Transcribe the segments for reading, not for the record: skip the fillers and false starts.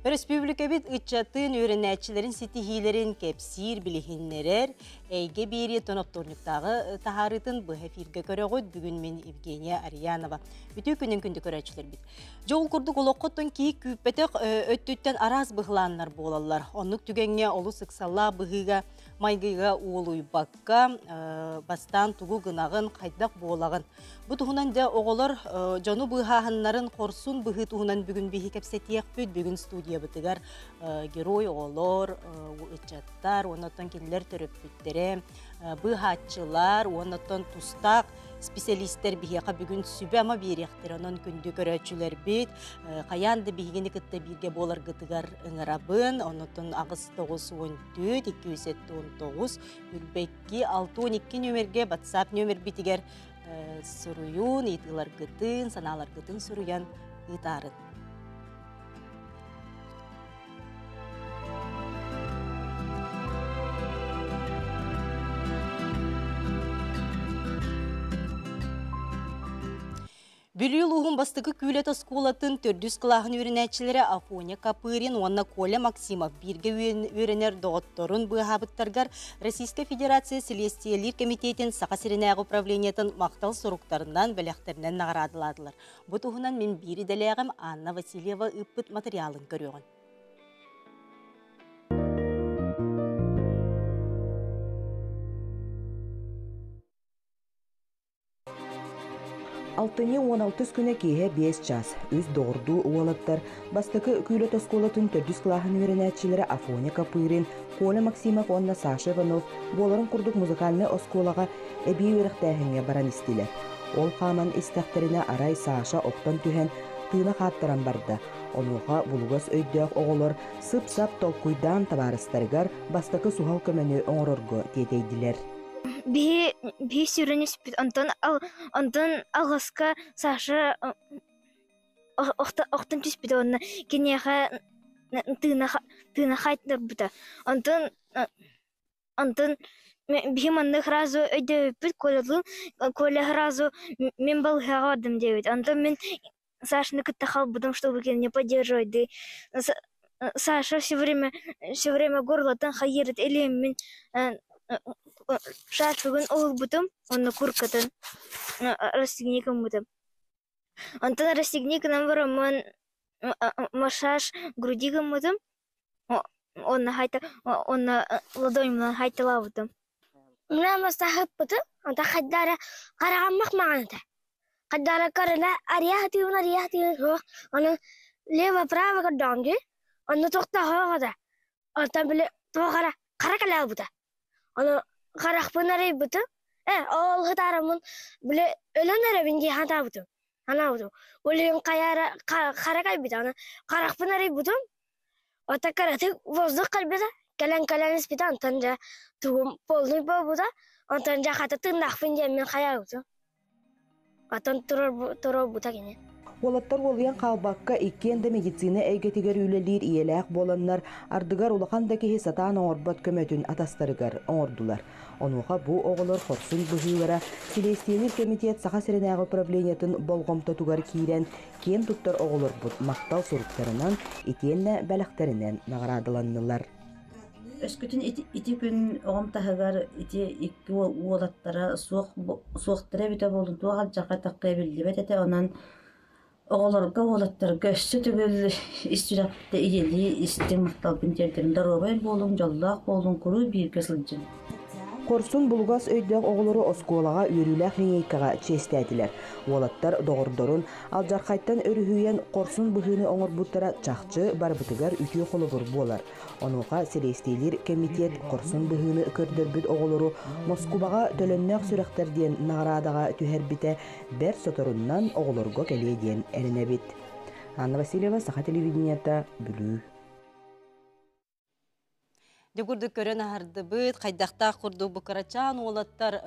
Өрөспүүбүлүкэбит ыччатын, үөрэнээччилэрин ситиһиилэрин кэпсиир, билиһиннэрэр эйгэ биэрии тоноптуорньуктааҕы таһаарыытын быһа эфиргэ көрөҕүт. Бүгүн мин Евгения Арьянова. Үтүө күнүн күндү көрөөччүлэрбит. Дьол курдук олоххоттон киһи күүппэтэх өттүттэн араас быһылааннар буолаллар. Оннук түгэҥҥэ олус ыксаллаах быһыыга майгыга уолуйбакка, бастаан тугу гынаҕын, хайдах буолаҕын. Бу туһунан дьэ оҕолор дьону быыһааһыннарын хорсун быһыы туһунан бүгүн биһи кэпсэтиэхпит. Бүгүн студиябытыгар герой оҕолор, ыччаттар, уонна кинилэр төрөппүттэрэ, быыһааччылар, уонна тустаах специалистэр биһиэхэ бүгүн сүбэ-ама биэриэхтэрэ. Онон күндү көрөөччүлэрбит, хайаан да биһигини кытта бииргэ буоларгытыгар ыҥырабын. Оннотон 8 9 14 279 Үрбэкки 62 нүөмэргэ WhatsApp нүөмэрбитигэр суруйуун, ыйытыыларгытын, санааларгытын суруйан ыытаарын. Бүлүү улууһун бастакы күүлэт оскуолатын төрдүс кылааһын үөрэнээччилэрэ Афоня Копырин уонна Коля Максимов бииргэ үөрэнэр доҕотторун быыһаабыттаргар Российскай Федерация Силиэстийэлиир кэмитиэтин Саха сиринээҕи управлениетын махтал суруктарынан, бэлэхтэринэн наҕараадалаатылар. Бу туһунан мин биир идэлээҕим Анна Васильева ыыппыт матырыйаалын көрүөҕүн. Алтынньы 16 күнэ киэһэ 5 час үс доҕордуу уолаттар бастакы Күүлэт оскуолатын төрдүс кылааһын үөрэнээччилэрэ Афоня Копырин, Коля Максимов уонна Саша Иванов буоларын курдук музыкальнай оскуолаҕа эбии үөрэхтээһиҥҥэ баран истилэр. Ол хааман истэхтэринэ арай Саша оттон түһэн тыына хааттаран барда. Онуоха булугас өйдөөх оҕолор сып-сап толкуйдаан табаарыстарыгар бастакы суһал көмөнү оҥорорго тиэтэйдилэр. Биһи биһи сүрүн испит онтон онтон алҕаска Саша охтон түспүтэ уонна киниэхэ тыына тыына хаайтарбыта. Онтон онтон биһи маннык сразу өйдөөбүппүт Колялыын Коля сразу мин балыыһаҕа бардым диэбит. Онтон мин Сашаны кытта хаалбытым, чтобы не поддерживать. Да Саша все время горлотын хайыырыт илиэммин шарфыгын уһулбутум уонна куркатын расстегни гыммытым. Онтон расстегни гынан бараммын массаж груди гыммытым уонна уонна ладоньмунан хайталаабытым. Мына массаһыппытым, онтон хайда эрэ хараҕаммах маҕан этэ. Хайдара көрүнэ арыйа сатыыбын, арыйа сатыыбын суох. Ону лево-право көрдөҕүм дии. Онно туохтааҕа этэ. Онтон били туох эрэ хара кэлээбитэ. Ону харахпын арыйбытым. Ээ, ол сытаараммын били өлөн эрэбин дии санаабытым. Санаабытым. Ол иһин хайа эрэ хара кэлбитэ. Аны харахпын арыйбытым. Оттон кыратык воздух кэлбитэ. Кэлэн-кэлэн испитэ. Онтон дьэ тугум полный буолбута. Онтон дьэ хата тыыннаахпын диэммин хайаабытым. Атын турар кини. Уолаттар уолуйан хаалбакка, иккиэн да медицина эйгэтигэр үлэлиир ийэлээх буоланнар, ардыгар улахан да киһи сатаан оҥорбот көмөтүн атастарыгар оҥордулар. Онуоха бу оҕолор хорсун быһыылара Силиэстийэлиир кэмитиэт Саха сиринээҕи управлениетын болҕомтотугар киирэн, киэн туттар оҕолорбут махтал суруктарынан итиэннэ бэлэхтэринэн наҕараадаланнылар. Өскөтүн ити күн оҕом таһыгар ити икки уолаттара суох суохтара эбитэ буоллун туох алдьархай таххыа биллибэт этэ онон оҕолорго уолаттарга өссө төгүл ис сүрэхтэ ийэлии истиҥ махталбын тиэрдэбин доруобай буолуҥ дьоллоох буолуҥ куруук бииргэ сылдьыҥ. Хорсун булугас өйдөөх оҕолору оскуолаҕа үөрүүлээх линейкаҕа чиэстээтилэр. Уолаттар доҕордорун алдьархайтан өрүһүйэн хорсун быһыыны оҥорбуттара чахчы барыбытыгар үтүө холобур буолар. Онуоха Силиэстийэлиир кэмитиэт хорсун быһыыны көрдөрбүт оҕолору Москубаҕа Төлөннөөх сүрэхтэр диэн наҕараадаҕа түһэрбитэ бэрт соторунан оҕолорго кэлиэ диэн эрэнэбит. Анна Васильева, Саха телевидениета, Бүлүү. Дьэ курдук көрөн аһардыбыт, хайдахтаах курдук бу кырачаан уолаттар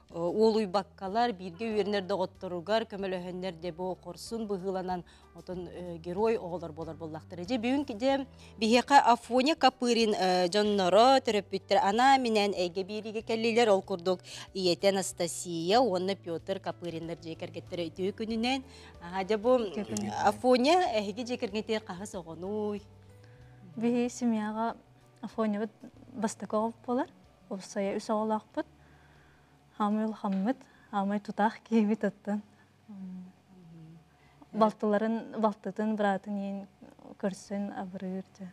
уолуйбаккалар, бииргэ үөрэнэр доҕотторугар көмөлөһөннөр дьэ бу хорсун быһыыланан отон герой оҕолор буолар буоллахтара. Дьэ бүгүн дьэ биһиэхэ Афоня Копырин дьонноро, төрөппүттэр анаан-минээн эйгэ биэриигэ кэллилэр. Ол курдук ийэтэ Анастасия уонна Петр Копыриннар дьиэ кэргэттэрэ үтүө күнүнэн. Дьэ бу Афоня эһиги дьиэ кэргэнтигэр хаһыс оҕонуй? Биһи семьяҕа Афонябыт бастакы оҕо буолар. Уопсайа үс оҕолоохпут. Хаамай улахаммыт, хаамай тутаах киһибит оттон. Балтыларын, балтытын, быраатын иин көрсөн абырыыр дьэ.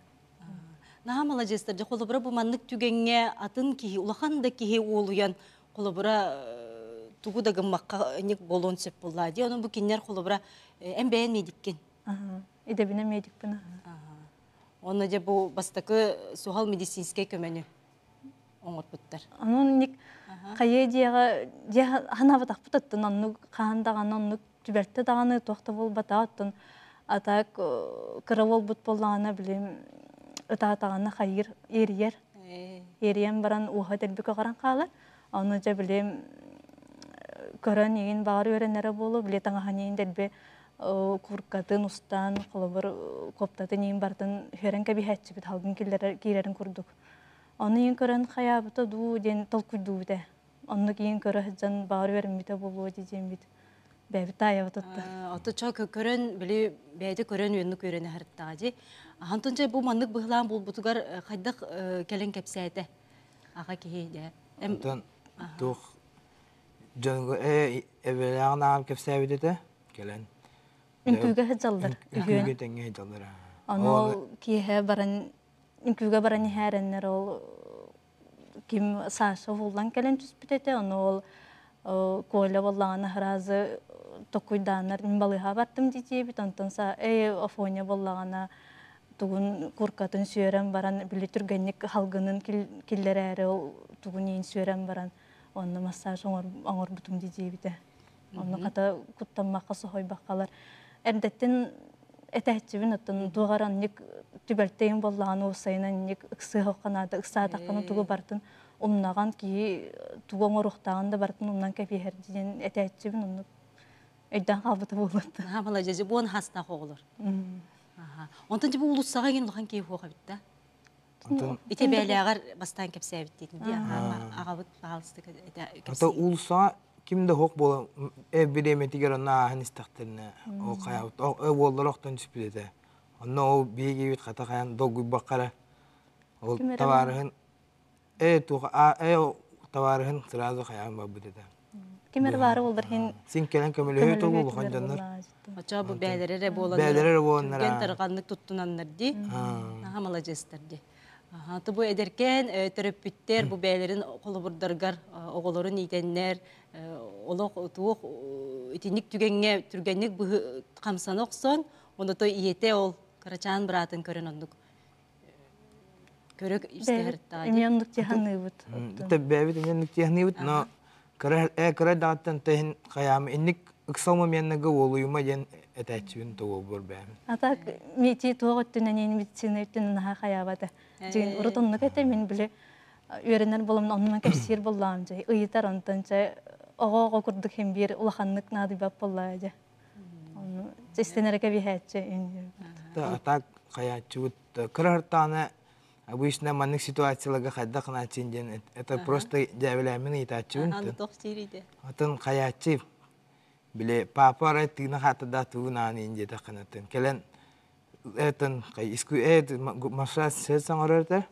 Наһаа маладьыастар дьэ холобура бу маннык түгэҥҥэ атын киһи, улахан да киһи уолуйан холобура тугу да гыммакка ник буолуон сөп буоллаа дии. Онон бу кинилэр холобура эн бэйэн медиккин. Идэбинэ медикпин. Онно дьэ бу бастакы суһал медицинскэй көмөнү оҥорбуттар. Онон ник хайа дьиэҕэ дьиэ ханаабатахпыт оттон оннук хаһан даҕаны оннук түбэлтэ даҕаны туох да буолбатах оттон а так кыра буолбут буоллаҕына билим ытаатаҕына хайыыр иэрийэр иэрийэн баран уоһа дэлби көҕөрөн хаалар ону дьэ билим көрөн игин баҕар үөрэнэрэ буолуо били таҥаһын иин дэлби куркатын устан, холобур, куоптатын иин барытын үһэрэн кэбиһээччибит халгын киирэрин курдук. Ону иин көрөн хайаабыта дуу диэн толкуйдуубут ээ. Оннук иин көрө сылдьан баҕар үөрэммитэ буолуо диэммит бэйэбит таайабыт отто. Ото чо көрөн били бэйэтэ көрөн үөннүк үөрэнэ сырыттаҕа дии. Антон чэ бу маннык быһылаан буолбутугар хайдах кэлэн кэпсээтэ аҕа киһи дэ. Онтон туох дьонго э эбэлээҕин аҕам кэпсээбит этэ кэлэн Үҥкүүгэ сылдьаллар. Үҥкүүгэ тэҥҥэ сылдьаллар. Ону ол киэһэ баран үҥкүүгэ баран иһээрэннэр ол ким Саша уһуллан кэлэн түспүт этэ. Ону ол Коля буоллаҕына сразу токуйдааннар мин балыыһаҕа бардым диэбит. Онтон эй Афоня буоллаҕына тугун куркатын сүөрэн баран били түргэнник халгынын киллэрээри ол тугун иин сүөрэн баран онно массаж оҥорбутум диэбитэ. Онно хата куттаммакка, соһуйбаккалар. Эрдэттэн этээччибин оттон туох анньык түбэлтэйин буоллаҕына уопсайынан анньык ыксыахха наада, ыксаатаххына тугу барытын умнаҕан киһи тугу оҥоруохтааҕын да барытын умнан кэбиһэр диэн этээччибин оннук өйдөөн хаалбыта буолуот. Наһаа маладьыас, буон хастаах оҕолор. Онтон бу улуссаҕа игин улахан киһи суох эбит да. Ити бээлээҕэр бастаан кэпсээбит диэтин дии аҕабыт баһаалыста Ата уулуссаҕа ким да суох буолан бириэмэтигэр онно ааһан истэхтэринэ ол хайаабыт уоллара охтон түспүт этэ. Онно ол биһигибит хата хайан долгуйбакка эрэ ол табаарыһын э туох э табаарыһын сразу хайаан барбыт этэ. Ким эрэ баара буоллар иһин Син кэлэн көмөлөһүү толу улахан дьоннор. Очоо бу бээлэрэ эрэ буоланнар. Бээлэрэ эрэ буоланнар. Түргэн тарҕаннык туттунаннар дии. Наһаа маладьыастар дии. Аха, бу эдэркээн төрөппүттэр бу бээлэрин холобурдаргар оҕолорун иитэннэр олох туох итинник түгэҥҥэ түргэнник хамсана охсон, оното ийэтэ ол кырачаан быраатын көрөн оннук көрө истэһэртаҕа Эмиэ оннук тиһаныыбыт. Бэйэбит эмиэ оннук тиһаныыбыт, но кыра кыра даҕаттан тэһин хайаам инник ыксал моменнага уолуйума диэн этээччибин тугулбур бэйэм. А так мити туох өттүнэн медицина өттүнэн наһаа хайаабата. Дьин урут оннук этэ мин били үөрэнэр буоламмын оннунан кэпсиир буоллаҕым дьэ ыйытар онтон чэ оҕо-оҕо курдук хин биир улаханнык наадыйбат буоллаа дьэ. Ону истэнэрэ кэбиһээччи. А так хайааччыбыт кыра хартаана обычно маннык ситуацияларга хайдах гынааччын диэн это просто дьээбэлээммин ыйытааччыбын. Атын хайааччы били папа арай тыына хаатырдаах тугун аанын диэтэххинэ кэлэн этэн иску э массаж сэр саҥарар этэ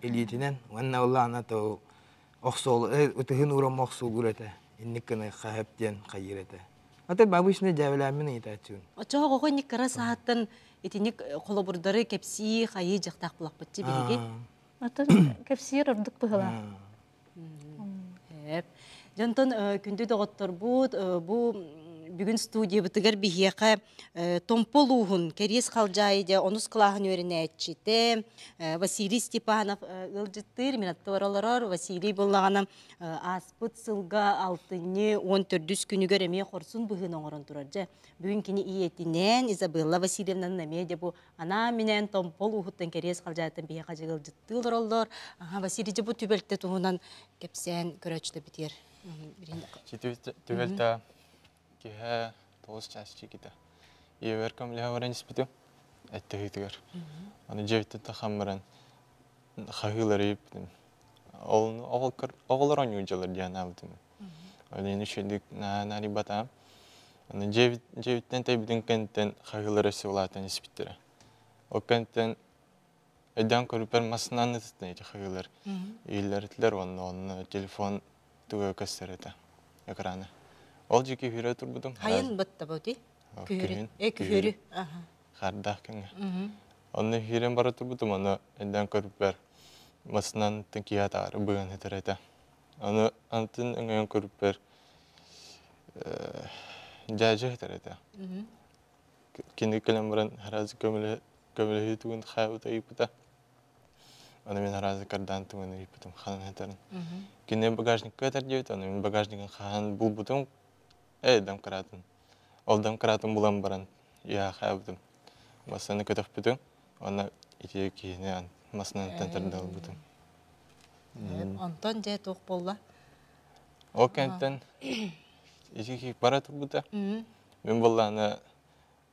илиитинэн уонна улаана то охсуол ытыһын ууран охсуулуур этэ инник гына хаһып диэн хайыыр этэ аты обычно дьээбэлээммин ыйытааччыбын Оччоҕо оҕо инник кыра саһаттан итинник холобурдары кэпсии хайыы дьахтаах булахпытчы биһиги. Атын кэпсиир ордук быһылаах. Эп. Дьонтон күндү доҕотторбут бу бүгүн Бүгүн студиябытыгар биһиэхэ Томпо улууһун Кэриэс Халдьаайы дьэ онус кылааһын үөрэнээччитэ Василий Степанов ыалдьыттыыр. Мин аттыбар олорор Василий буоллаҕына ааспыт сылга алтынньы 14 күнүгэр эмиэ хорсун быһыыны оҥорон турар. Дьэ, бүгүн кини ийэтинээн Изабелла Васильевнанын эмиэ дьэ бу анаан-минээн Томпо улууһуттан Кэриэс Халдьаайыттан биһиэхэ дьэ ыалдьыттыы олороллор. Василий дьэ бу түбэлтэ туһунан кэпсээн көрөөччүлэрбитигэр Түбэлтэ киһэ тоҕус чаас чикитэ. Ийэбэр көмөлөһө баран испитим эттиһиитигэр. Аны дьиэбиттэн тахан баран хаһыылары ииппитим. Ол оҕолор оонньуур дьылар диэн аабытым. Ол үчүгдүк наһаа Аны дьиэбиттэн тэйбитин кэнниттэн хаһыылары өссө улаатан испиттэрэ. Ол кэнниттэн Өйдөөн көрүппэр массыынаны ытыттан ити хаһыылар иһиллэритилэр уонна онно телефон туга көстөр этэ экрана. Ол дьики күһүрэ турбутум. Хайын бытта бути? Күһүрү. Э күһүрү. Хардаах кэмҥэ. Онно киирэн бара турбутум, ону өйдөөн көрүппэр массыынаны киһи атаары быган этэр этэ. Аны антын өҥөйөн көрүппэр дьээдьэ этэр этэ. Кини кэлэн баран араас көмөлөһүү тугун хаабыта ыйыппыта. Аны мин араас кардаан тугун ыйыппытым ханан этэрин. Кини багажникка этэр диэбит, аны мин багажнигын хаһан булбутум, э домкраатын. Ол домкраатын булан баран я хаабытым. Массыынаны көтөхпүтүм, уонна ити киһини массыынаттан тарда ылбытым. Онтон дьэ туох буолла? Ол кэнниттэн ити киһи бара турбута. Мин буоллаҕына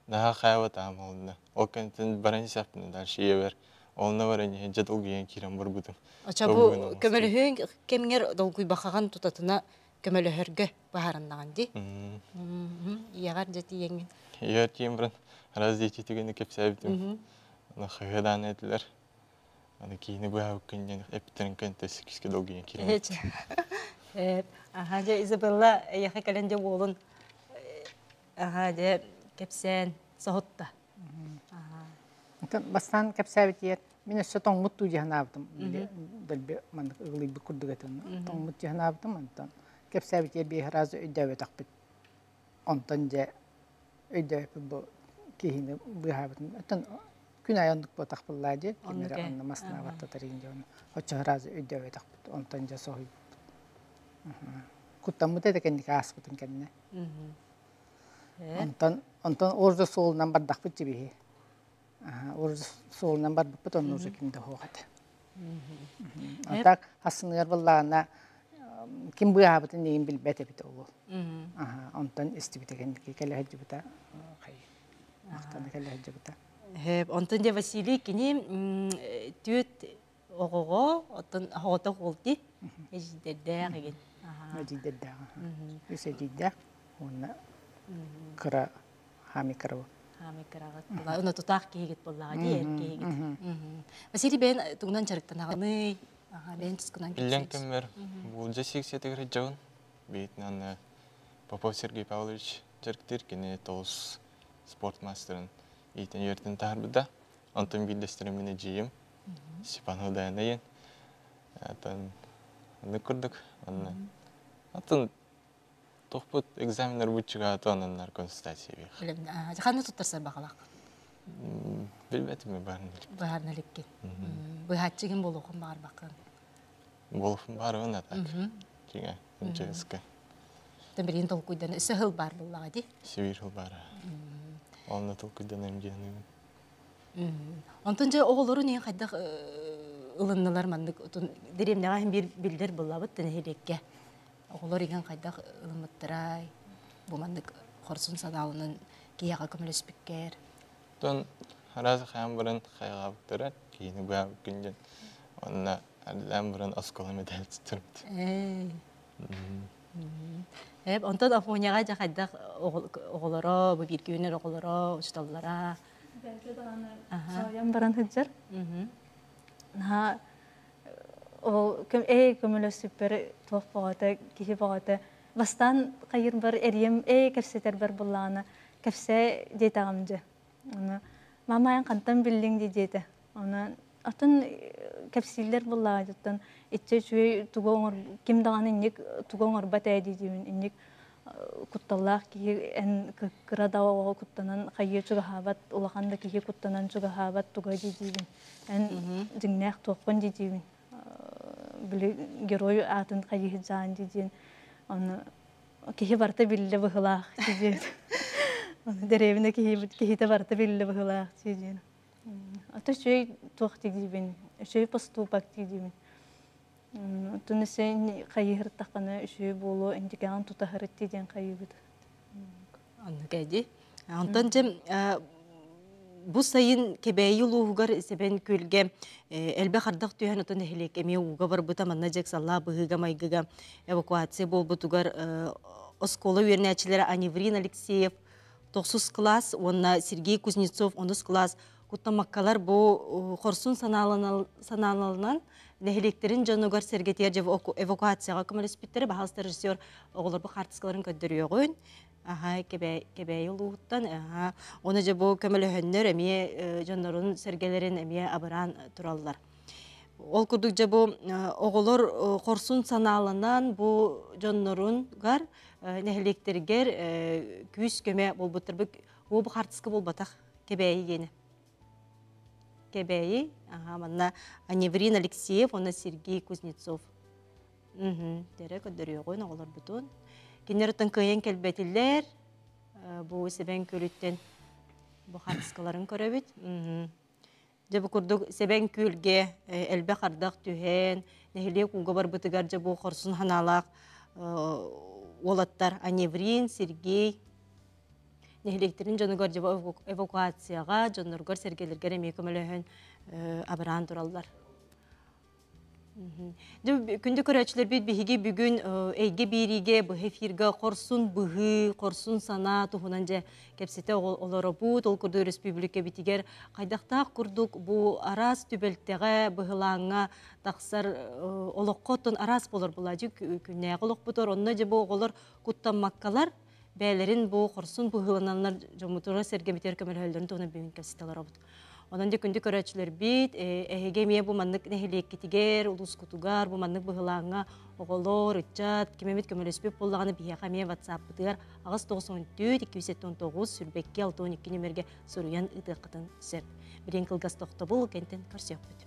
наһаа хаайбатаҕым олунна. Ол кэнниттэн баран исэхпинэ дальше ийэбэр онно баран иһэн дьэ долгуйан киирэн барбытым. Оча бу көмөлөһүөн кэмҥэр долгуйбахаҕын тутатына көмөлөһөргө баһарыннаҕын дии. Ийэҕэр дьэ тиийэҥҥин. Ийэбэр тиийэн баран раз дети түгэни кэпсээбитим. Аны хаһыадаан этилэр. Аны киини быһаабыккын диэн эппиттэрин кэнтэ сикискэ долгуйан киирэн. Аха дьэ Изабелла эйиэхэ кэлэн дьэ уолун аха дьэ кэпсээн соһутта. Бастаан кэпсээбитигэр мин өссө тоҥмут дуу дии санаабытым. Дэлби маннык ыгылыйбыт курдук этим. Тоҥмут дии санаабытым онтон кэпсээбитигэр биир разы өйдөөбөтөхпүт. Онтон дьэ өйдөөбүппүт бу киһини быыһаабытын. Оттон күн аайы оннук буотах буоллаа дии. Ким эрэ онно масына баттатар иин дьону. Оччо разы өйдөөбөтөхпүт. Онтон дьэ соһуйбуппут. Куттаммыт этэ кэнники ааспытын кэннэ. Онтон онтон ордо суолунан бардахпыт дьибиһи. Ордо суолунан барбыппыт онно уже ким да суох этэ. А так хассыныгар буоллаҕына ким быыһаабытын иһин билбэт эбит ол. Онтон истибитэ кэнники кэлэ сылдьыбыта. Махтана кэлэ сылдьыбыта. Онтон дьэ Василий кини түөт оҕоҕо оттон оҕото уолти эдьиийдэрдээх игин. Эдьиийдэрдээх. Үс эдьиийдээх уонна кыра хаамый кыра Хаамый кыраҕыт була. Уна тутаах киһигит буоллаҕа дии, эр киһигит. Василий бэйэн тугунан дьарыктанаҕыный? Бэйэн тускунан Иллэҥ кэммэр буулдьа секциятыгар сылдьабын. Биитинэн Попов Сергей Павлович дьарыктыыр. Кини тоҕус спорт мастерын иитэн үөрэтэн таһаарбыта. Онтон биирдэстэрэ мин эдьиийим Степанова Дайана диэн. Атын оннук курдук. Онно атын Тохпут экзаменнар буччугаата ононнор консультация биэх. Ханна туттарсар баҕалаах? Билбэтим баарын Баарын иликкин. Быһааччыгын буолуохун баҕарбаккын. Буолуохун баарыбын а так. Киҥэ, МЧС-ка. Билигин толкуйдан өссө сыл баар буоллаҕа дии. Сибиир сыл баара. Онно толкуйданарым диэн Онтон дьэ оҕолорун иһин хайдах ылыннылар маннык дэриэбинэҕэ иһин биир биллэр буллабыт нэһилиэккэ. Оҕолор иһин хайдах ылыммыттарай бу маннык хорсун санааланан киһиэхэ көмөлөспүккэр. Оттон араас хаан баран хайҕаабыттара киһини быһаабыккын диэн. Онно ардылаан баран оскуола мэтээл туттарбыт. Онтон Афоняҕа дьэ хайдах оҕолоро, бу бииргэ үүнэр оҕолоро, учууталлара? Бэйэтэ даҕаны соһуйан баран сылдьар. Наһаа ол ээ көмөлөспүппэр туох бөҕөтө, киһи бөҕөтө. Бастаан хайыырбар эриэм ээ кэпсэтэрбэр буллаҕына кэпсээ диэтэҕим дьэ. Ону мама эн хантан биллиҥ дии диэтэ. Онон атын кэпсииллэр буллаҕа оттон иччэ үчүгэй тугу оҥор ким даҕаны инник тугу оҥорбот ээ дии диибин инник. Кутталлаах киһи эн кыра да оҕо куттанан хайыы чугаһаабат, улахан да киһи куттанан чугаһаабат туга дии-диибин. Эн дьиҥнээх туоххун дии-диибин. Били герой аатын хайыы дьаан дии-диэн. Ону киһи барыта биллэ быһылаах дии-диэн. Ону дэриэбинэ киһитэ барыта биллэ быһылаах дии-диэн. Ата үчүгэй туох дии-диибин, үчүгэй поступок дии-диибин. Оттон өссө хайыһыртаххына үчүгэй буолуо, индикэҕин тутаһырыт диэн хайыыбыт. Оннук эди. Онтон дьэ бу сайын Кэбээйи улууһугар Сэбэн күөлгэ элбэх ардах түһэн отон нэһилиэк эмиэ ууга барбыта манна дьэ ыксаллаах быһыыга-майгыга эвакуация буолбутугар оскуола үөрэнээччилэрэ Аневрин Алексеев тохсус кылаас уонна Сергей Кузнецов онус кылаас куттаммаккалар бу хорсун санааланан нэһилиэктэрин дьонугар сэргэтигэр дьэ эвакуацияҕа көмөлөспүттэрэ баһаалыста режиссер оҕолорбу хаартыскаларын көрдөрүөҕүн аха Кэбээйи улууһуттан аха оны дьэ бу көмөлөһөннөр эмиэ дьоннорун сэргэлэрин эмиэ абыраан тураллар ол курдук дьэ бу оҕолор хорсун санааланан бу дьонноругар нэһилиэктэригэр күүс-көмө буолбуттар бу бу хаартыска буолбатах Кэбээйи диэни Кэбээйи аха манна Аневрин Алексеев уонна Сергей Кузнецов Тэрэ көрдөрүөҕүн оҕолорбутун. Кинилэр оттон кыайан кэлбэтилэр. Бу Сэбээн Күөлүттэн бу хаартыскаларын көрөбүт. Дьэ бу курдук Сэбээн Күөлгэ элбэх ардах түһэн, нэһилиэк ууга барбытыгар дьэ бу хорсун санаалаах уолаттар Аневрин, Сергей нэһилиэктэрин дьонугар дьэ эвакуацияҕа, дьонноругар сэргэлэргэр эмиэ көмөлөһөн абыраан тураллар. Күндү көрөөччүлэрбит биһиги бүгүн эйгэ биэриигэ быһа эфиргэ хорсун быһыы, хорсун санаа туһунан дьэ кэпсэтэ олоробут. Ол курдук өрөспүүбүлүкэбитигэр хайдахтаах курдук бу араас түбэлтэҕэ, быһылааҥҥа тахсар олоххо оттон араас буолар буолааччы күннээҕи олохпутугар онно дьэ бу оҕолор куттаммаккалар бэйэлэрин бу хорсун быһыыланаллар дьоммутугар сэргэбитигэр көмөлөһөллөрүн туһунан бүгүн кэпсэтэ олоробут. Онон дьэ күндү көрөөччүлэрбит, эһиги эмиэ бу маннык нэһилиэккитигэр, улуускутугар бу маннык быһылааҥҥа оҕолор, ыччат, ким эмит көмөлөспүт буоллаҕына биһиэхэ эмиэ WhatsApp-пытыгар 894 279 сүүрбэкки 62 нүмергэ суруйан ыытыаххытын сөп. Билигин кылгас тохтобул кэнтэн көрсүөхпүт.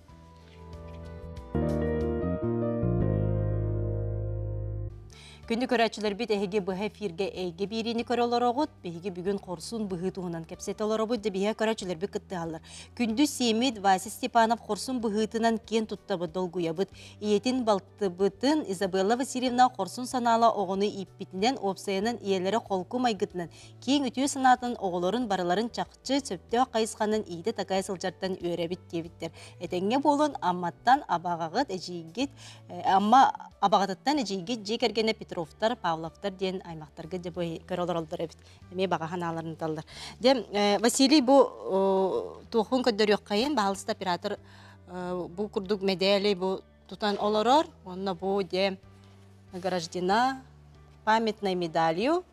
Күндү көрөөччүлэрбит эһиги быһа эфиргэ эйгэ биэриини көрө олороҕут. Биһиги бүгүн хорсун быһыы туһунан кэпсэтэ олоробут. Дьэ биһиэхэ көрөөччүлэрбит кыттыһаллар. Күндү сиэмит Вася Степанов хорсун быһыытынан киэн туттабыт, долгуйабыт. Ийэтин балтыбытын Изабелла Васильевна хорсун санаала оҕону ииппитинэн, уопсайынан ийэлэрэ холку майгытынан, киэҥ үтүө санаатын оҕолорун барыларын чахчы сөптөөх хайысханан иитэ-такайа сылдьартан үөрэбит диэбиттэр. Этэҥҥэ буолун Амматтан абаҕаҕыт, эдьиийгит Амма абаҕатыттан эдьиийгит дьиэ кэргэнэ Петровтар, Павловтар диэн аймахтарга дьэ бу көрө олороллор эбит. Эмиэ баҕа санааларын ыталлар. Дьэ, Василий бу туохун көрдөрүөххэйин, баһаалыста оператор бу курдук мэдээли бу тутан олорор. Уонна бу дьэ награждена памятной медалью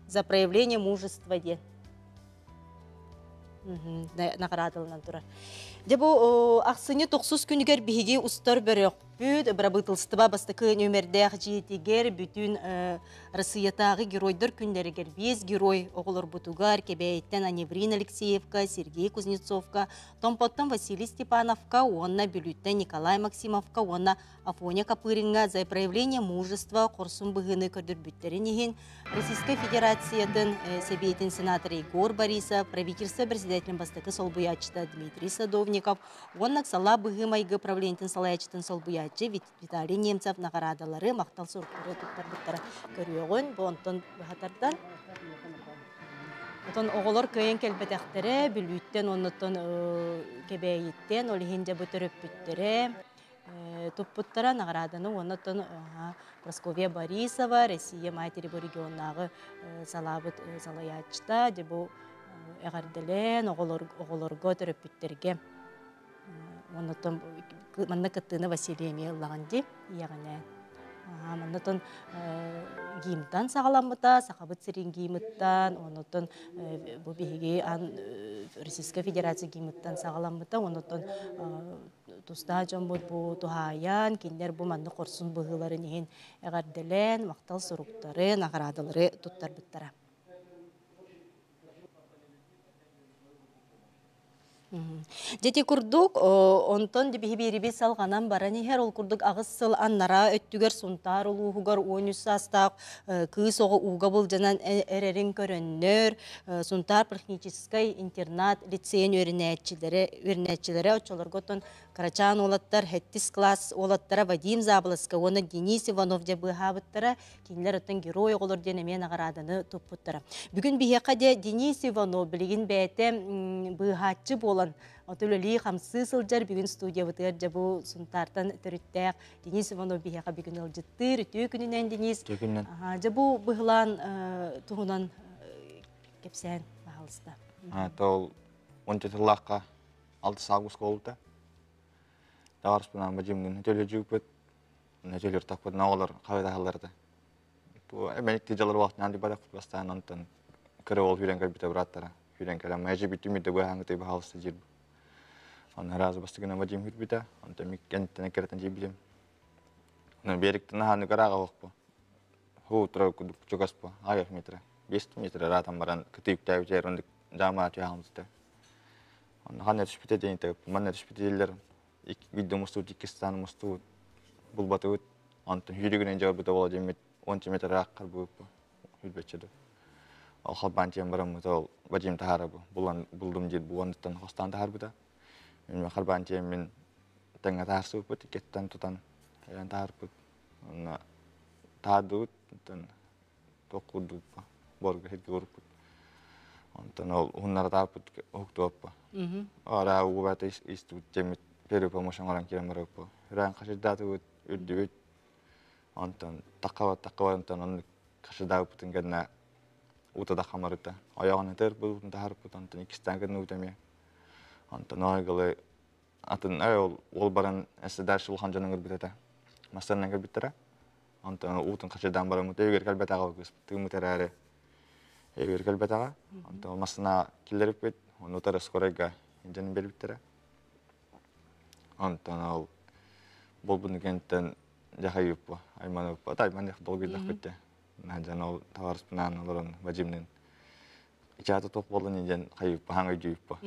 за проявление мужества диэн наҕараадаланан турар. Дьэ бу ахсынньы тохсус күнүгэр биһиги устар бөрөхпүт бырабыытылыстыба бастакы нүөмэрдээх дьиэтигэр бүтүн Россиятааҕы геройдар күннэригэр биэс герой оҕолорбутугар Кэбээйиттэн Аневрин Алексеевка, Сергей Кузнецовка, Томпоттон Василий Степановка уонна Бүлүүттэн Николай Максимовка уонна Афоня Копыриҥҥа за проявление мужества хорсун быһыыны көрдөрбүттэрин иһин Российскай Федерациятын Сэбиэтин сенатора Егор Борисов, правительство председателин бастакы солбуйааччыта Дмитрий Садовников уонна Салаа быһыы-майгы правлениетын салайааччытын солбуйааччы Виталий Немцев наҕараадалары махтал суруктары туттарбыттара көрүөҕүн. Бу онтон быһа тардан. Отон оҕолор кыайан кэлбэтэхтэрэ, Бүлүүттэн уоннаттан Кэбээйиттэн, ол иһин дьэ бу төрөппүттэрэ туппуттара наҕарааданы уонна оттон Прасковья Борисова, Россия матери бу регионнааҕы салаабыт салайааччыта, дьэ бу эҕэрдэлээн оҕолорго, төрөппүттэргэ уонна оттон манна кыттыыны Василий эмиэ ыллаҕын дии ийэҕинээн. Манна оттон гимнтан саҕаламмыта, Сахабыт сирин гимныттан, оннуттан бу биһиги Российская Федерация гимныттан саҕаламмыта, оннуттан тустаах дьоммут бу туһаайан, кинилэр бу маннык хорсун быһыыларын иһин эҕэрдэлээн, махтал суруктары, наҕараадалары туттарбыттара. Дьити курдук, онтон биһи салҕанан баран иһэр, ол курдук аҕыс сыл аннараа өттүгэр Сунтаар улууһугар 13 саастаах кыыс оҕо ууга былдьанан эрэрин көрөннөр, Сунтаар техническай интернат лицейин үөрэнээччилэрэ, үөрэнээччилэрэ оччолорго оттон кырачаан уолаттар сэттис класс уолаттара Вадим Заболоцкай уонна Денис Иванов дьэ быыһаабыттара, кинилэр оттон герой оҕолор диэн эмиэ наҕарааданы туппуттара. Бүгүн биһиэхэ дьэ Денис Иванов билигин бэйэтэ быыһааччы буолан үлэлии хамсыы сылдьар бүгүн студиябытыгар дьэ бу Сунтаартан төрүттээх Денис Иванов биһиэхэ бүгүн ыалдьыттыыр. Үтүө күнүнэн Денис. Үтүө күнүнэн. Дьэ бу быһылаан туһунан кэпсээн баһалыста. Ол онча тыллаахха 6 август буолбута. Таҕарыспынан бадьымнын төлөдьүүппүт Нөтөлөр тахпытына оҕолор хабытаһалларда. Бу эбэник дьалар вақтынан дибадах бастаан онтон кыра уол хүрэн кэлбитэ бырааттара. Хүрэн кэлэн мэжи бүтүм үдэ быһаҥыты баһалыста жир. Онно разы бастыгына Вадим хүрбүтэ, онтон миккенттен кэрэтен жибилим. Онно бериктен хааны карага бу. Ху тура чугас бу, 6 метр. 5 метр ратан баран кытыйыктаабы ондук жамаа түһаамыста. Онно ханна түспүтэ дейин манна түспүтэ дииллэр биирдэ мустубут, иккистээн мустубут, булбатыбыт. Онтон сүүрүгүнэн дьарбыта буола диэммит 10 метр ырааххар бууппу хүрбэччэ да. Ол халбаан тиэн бараммыт ол Вадим таһаара бу булан булдум диир бу оннуттан хостаан таһаарбыта. Мен харбаан тиэммин тэҥҥэ таһаарсыбыппыт, иккиттэн тутан эйэн таһаарбыт. Онно таһаардыбыт, онтон туох курдуппа борга сиргэ уруппут. Онтон ол уһуннара тааппыт уһуктуоппа. Ара уубата истибит темит первый помощь оҥорон киирэн барыппа. Үрээн хашырдаатыбыт, үрдүбүт. Онтон таққаба таққаба онтон оннук хашырдаабыппытын кэннэ уута да хамарыта. Ойоҕун этэр таһарпыт, онтон иккистээн кэннэ уута эмиэ. Онтон ойгылы атын ол ол баран эссе дальше улахан дьон ыҥырбыт этэ. Массыынанан кэлбиттэрэ. Онтон уутун хачырдаан бараммыт өйүгэр кэлбэтэҕэ кыыс тыыммыт эрээри өйүгэр кэлбэтэҕэ. Онтон массыына киллэриппит, ону утары скорайга илдьэн биэрбиттэрэ. Онтон ол буолбун кэнниттэн дьахайыппа, айманыппа, тайман долгуйдахпыт дьэ. Дьон ол табаарыспынаан олорон Вадимныын ичаата туох буоллун диэн хайыппа, хаҥ өйдүүппа.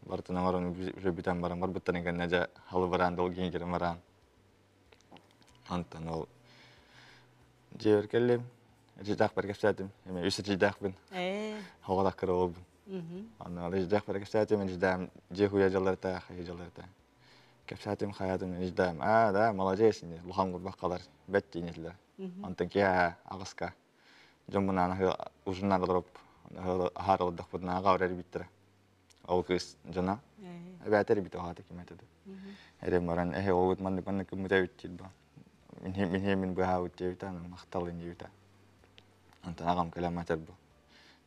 Барытын оҥорон уже бүтэн баран барбыттарын кэннэ дьэ халыбыраан долгуйан кирэн бараан. Онтон ол дьиэбэр кэллим, эдьиийдээхпэр кэпсээтим, эмиэ үс эдьиийдээхпин, оҕолох кыра уолбун. Онно ол эдьиийдээхпэр кэпсээтим, эдьиийдээм дьиэ хуйа дьалларта, хайа дьалларта. Кэпсээтим, хайаатым, эдьиийдээм, аа, да, молодец, улахан курбаххалар, бэт диэн этилэр. Онтон киэһэ аҕыска дьоммунаан ужиннаан олороп, аһаар олордохпутуна аҕа барар эбиттэрэ. Ол кыыс дьоно эбээтэр эбит оҕата ким этэ эрэ баран эһэ оҕобут маннык маннык гыммыт эбит диир ба мин мин быһаабыт диэбитэ аны махталын диэбитэ онтон аҕам кэлэн этэр бу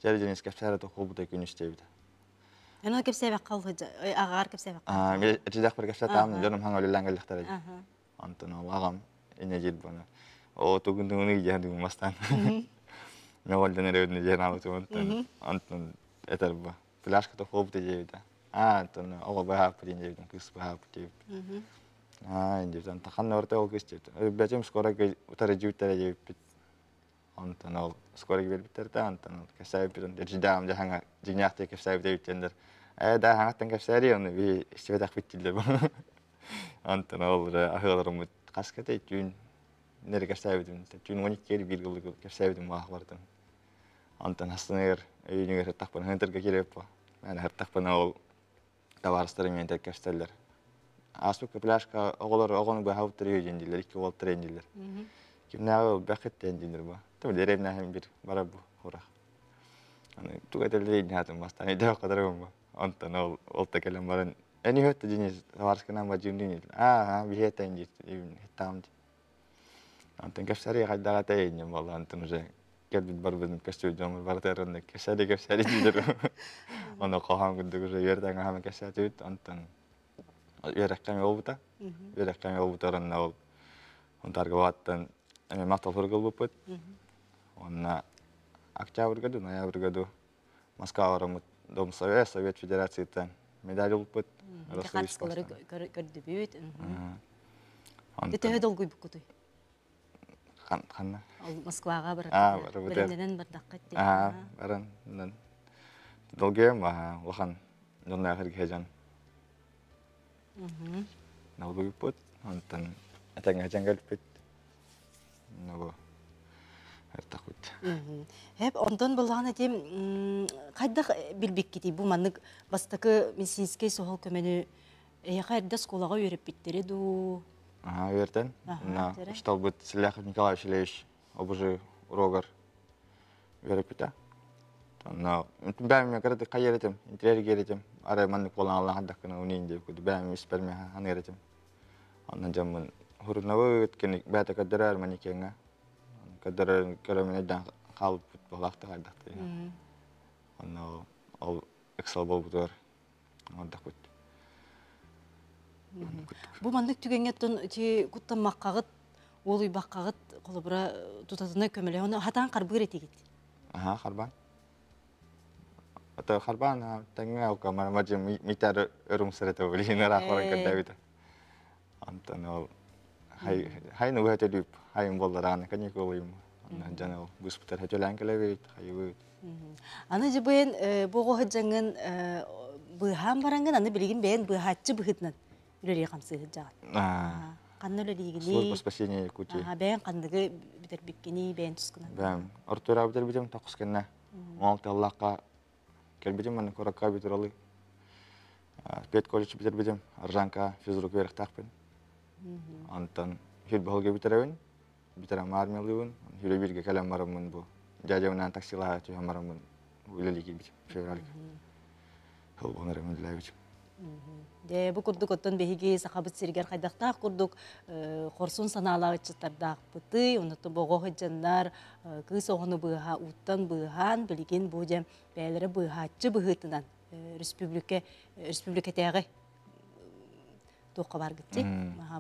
дьэ Денис кэпсээрэ тохуобута күнүс диэбитэ Аны кэпсээбэххэ аҕаар кэпсээбэххэ Этидэх бір кэпсээтаам дьонум хаҥа үлэлээн кэллэхтэрэ онтон ол аҕам инэ диир буона оо тугун тугун диэн дугун бастаан мөҕөлдөн эрэ диэн аабытым онтон онтон этэр бу пляжка хообута диэбитэ аа онтон оҕо быһааппыт диэбитим кыыс быһааппыт диэбит аа диэбитим таханна барта ол кыыс диэбит бэтим скоро утары дьүүттэрэ диэбиппит онтон ол скоро биэрбиттэр да онтон ол кэпсээбиппит дьидаам дьаһаҥа дьиҥнээхтик кэпсээбит эбиттэннэр ээ да хаҥаттан кэпсээри ону би истибэтэхпит дииллэр онтон ол аһыаларыммыт хас кэтэй түүн нэрэ кэпсээбитим түүн 12 биир гыллык кэпсээбитим маахлартан Онтон астыныгар өйүнүгэр сыттахпына хынтырга киирэппо. Мен сыттахпына ол табаарыстарым миэнтэр кэпсэтэллэр. Ааспыкка пляжка оҕолор оҕону быһаабыттар үһү диэн дииллэр, икки уол диэн дииллэр. Кимнээҕи ол бэххит диэн дииллэр бу. Тым дэриэбинэһим бир бара бу хурах. Аны туга этэллэр иһин бастаан өйдөөх кадарым бу. Онтон ол ол та кэлэн баран эни хөттө дини табаарыскынан бадьыым дини. Аа, биһиэтэн диир, хеттаам ди. Онтон кэпсэри хайдаҕа тэйинньим буолла, онтон уже кэлбит барбытын көстүбүт дьоммут барыта онно кэпсэри кэпсэри дииллэр. Ону хоһоон курдук уже үөрэтэн аһаан кэпсээтибит, онтон үөрэххэ эмиэ буолбута. Үөрэххэ эмиэ буолбута онно ол Унтаарга бааттан эмиэ махтал сурук ылбыппыт. Онна октябрьга ду, ноябрьга ду Москва бараммыт Дом Совет, Совет Федерацияттан медаль ылбыт. Хаартыскалары көрдүбүт. Төһө долгуйбуккутуй? Ханна? Москваҕа барар. Бэлэмнэнэн бардахха Аа, баран. Долгуйам улахан дьонноох эргэ Долгуйбут. Онтон этэҥҥэ кэлбит. Бу эртахпыт. Хэп онтон буллаҕын этим хайдах билбиккитий бу маннык бастакы медицинскэй суһал көмөнү эһиэхэ эрдэ оскуолаҕа үөрэппиттэрэ дуу? Аха, үөртэн. На учталбыт Селяхов Николай Васильевич обужи урогар үөрэппитэ. Онно бэйэм кыратык хайар этим, интриэргиэр этим. Арай маннык буолан Аллаһ даккына унин диэбит курдук бэйэм испэр миэхэ ханыыр этим. Онно дьоммун хурунабыт, кини бэйэтэ көрдөрөр манекеҥҥа. Көрдөрөр көрөмүн өйдөөн хаалбыт буолаахтык хайдахтый. Онно ол ыксал буолбутугар оҥордохпут. Бу маннык түгэҥҥэ оттон ити куттаммаккаҕыт, уолуйбаккаҕыт холобура тутатына көмөлөһөн ону хатаан харбыыр этигит. Аха, харбаан. Ото харбаан тэҥҥэ алка мадьы митар өрүмсэрэтэ билин ыраах баран көрдөөбүтэ. Онтон ол хай хай нуга төлүүп хайын болларааны каникулуйум. Онно дьон ол быспытар хөтөлөөн кэлэбит, хайыбыт. Аны дьыбыйын бу оҕо сылдьаҥҥын быыһаан бараҥҥын аны билигин бэйэн быыһааччы быһыытынан үлэлии хамсыы сылдьаҕын. Ханна үлэлиигиний? Служба спасения Якутии. Бэйэн ханныгы бүтэрбиккиний, бэйэн тускунан? Бэйэм ортура бүтэрбитим тохус кэннэ. Ол тыллаахха кэлбитим манна куоракка бүтэралы. Педколледж бүтэрбитим, Аржанка физрук үөрэхтээхпин. Онтон футболга бүтэрэбин, бүтэрэн армиялыыбын, хүрэ бииргэ кэлэн бараммын бу дядябынаан таксилаһа түһэн бараммын үлэлии киирбитим февральга. Холбонор үлэлээбитим. Дьэ, бу курдук оттон биһиги Сахабыт сиригэр хайдахтаах курдук хорсун санаалаах ыччаттардаахпытый, оннуттан боҕо сылдьаннар кыыс оҕону быыһа ууттан быыһаан, билигин бу дьэ бэйэлэрэ быыһааччы быһыытынан республика республикатааҕы туохха баргытти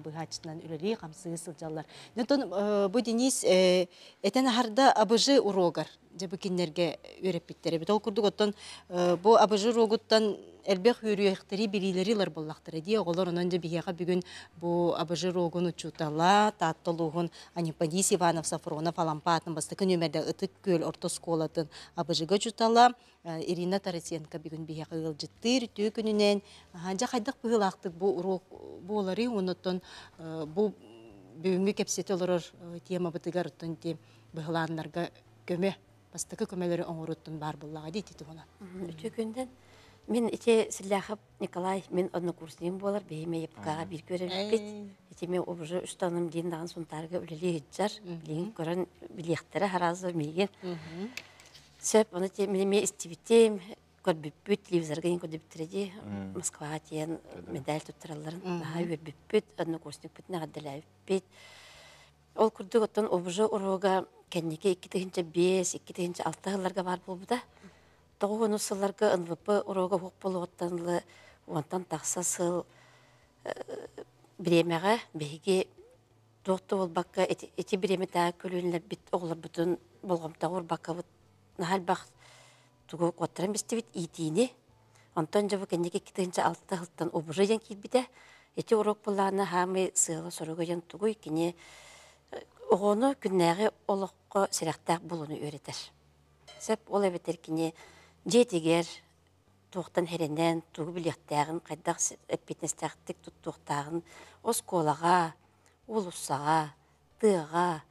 быһааччытынан үлэлии хамсыы сылдьаллар. Онтон бу Денис этэн аһарда АБЖ уруогар дьэ бу кинилэргэ үөрэппиттэр эбит. Ол курдук оттон бу АБЖ уруогуттан элбэх үөрүйэхтэри билиилэри ылар буоллахтара дии. Оҕолор онон дьэ биһиэхэ бүгүн бу АБЖ уруогун учуутала Таатта улууһун Анипадис Иванов Сафронов Алампа аатын бастакы нүөмэрдэ Ытык Күөл орто оскуолатын АБЖ-га учуутала Ирина Тарасенко бүгүн биһиэхэ ыалдьыттыыр үтүө күнүнэн дьэ хайдах быһыылаахтык бу уруок буоларый оннуттан бу бүгүҥҥү кэпсэтэ олорор темабытыгар оттон ити быһылааннарга көмө бастакы көмөлөрү оҥоруттан баар буоллаҕа дии ити туһунан. Үтүө күнүнэн. Мин ити Селляхов Николай мин однокурсникым буолар, биһи ЕПК-ҕа биир көрөбүппүт. Ити мен уже үстаным диин даҕан Сунтаарга үлэлии сылдьар. Билигин көрөн билиэхтэрэ харазы миигин. Сөп, ону мин эмиэ истибитим, көрбүппүт, телевизорга иһин көрдүбүттэрэ дии. Москваҕа тиийэн медаль туттаралларын наһаа үөрбүппүт, однокурсникпытын эҕэрдэлээбиппит. Ол курдук оттон ОБЖ уруога кэнники 2005, 2006 сылларга баар буолбута. 90 сылларга НВП уруога уһук буолуоҕуттан ыла уонтан тахса сыл бириэмэҕэ биһиги туох да буолбакка ити, ити бириэмэтээҕи көлүөнэлэрбит оҕолорбутун болҕомтоҕо уурбаккабыт наһаа элбэх тугу куоттаран бистибит иитиини. Онтон дьэ бу кэнники 2006 сылтан ОБЖ диэн киирбитэ. Ити уруок былаана хаамый сыала-соруга диэн тугуй кини оҕону күннээҕи олоххо сэрэхтээх буолууну үөрэтэр. Сөп ол эбэтэр кини дьиэтигэр туохтан хэрэнэн, тугу билиэхтээҕин, хайдах эппиэтинэстээхтик туттуохтааҕын оскуолаҕа, уулуссаҕа, тыаҕа,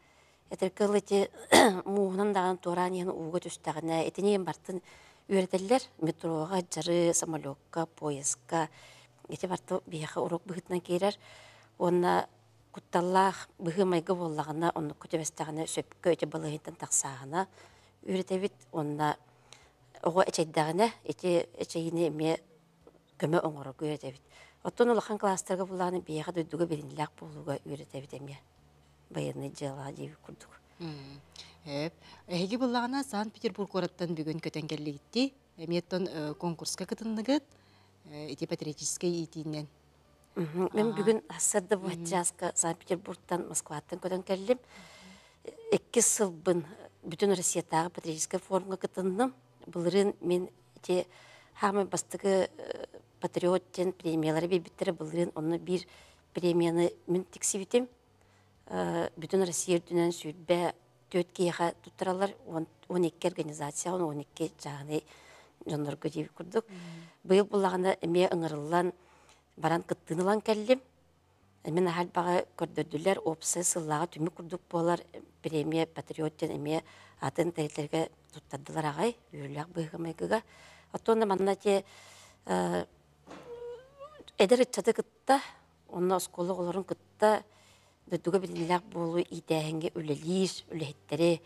этэргэ дылы ити мууһунан даҕаны туораан иһэн ууга түстэҕинэ итини барытын үөрэтэллэр. Метроҕа, дьары, самолекка, поездка ити барыта биһиэхэ уруок быһыытынан киирэр. Уонна кутталлаах быһыы-майгы буоллаҕына, оннукка түбэстэҕинэ сөпкө ити балыыһаттан тахсааһына үөрэтэбит. Уонна оҕо эчэйдэҕинэ ити эчэйиини эмиэ көмө оҥорорго үөрэтэбит. Оттон улахан кылаастарга буллаҕына биһиэхэ дойдуга бэриниилээх буолууга үөрэтэбит эмиэ байыаннай дьыалаҕа диэбит курдук. Эп. Эһиги буллаҕына Санкт-Петербург куораттан бүгүн көтөн кэллигитти. Эмиэ оттон конкурска кытынныгыт. Ити патриотическай иитиинэн. Мен бүгүн сарсыарда бу чааска Санкт-Петербургтан Москваттан көтөн кэллим. Иккис сылбын Бүтүн Россиятааҕы патриотическай форумҥа кытынным. Былырыын мин ити хаамай бастакы патриот диэн премиялары биэрбиттэрэ. Былырыын онно биир премияны мин тиксибитим. Бүтүн Россия үрдүнэн 24 киһиэхэ туттараллар, 12 организация, 12 чааһынай дьоннорго диэбит курдук. Быйыл буллаҕына эмиэ ыҥырыллан баран кыттыыны ылан кэллим. Мин аһа элбэҕи көрдөрдүлэр, уопсай сыллааҕы түмүк курдук буолар премия «Патриот» диэн эмиэ атын тэрилтэлэргэ туттардылар аҕай, үөрүүлээх быһыыга-майгыга. Оттон да манна ити эдэр ыччаты кытта, онно оскуола оҕолорун кытта дойдуга биллиилээх буолуу иитээһиҥҥэ үлэлиир үлэһиттэри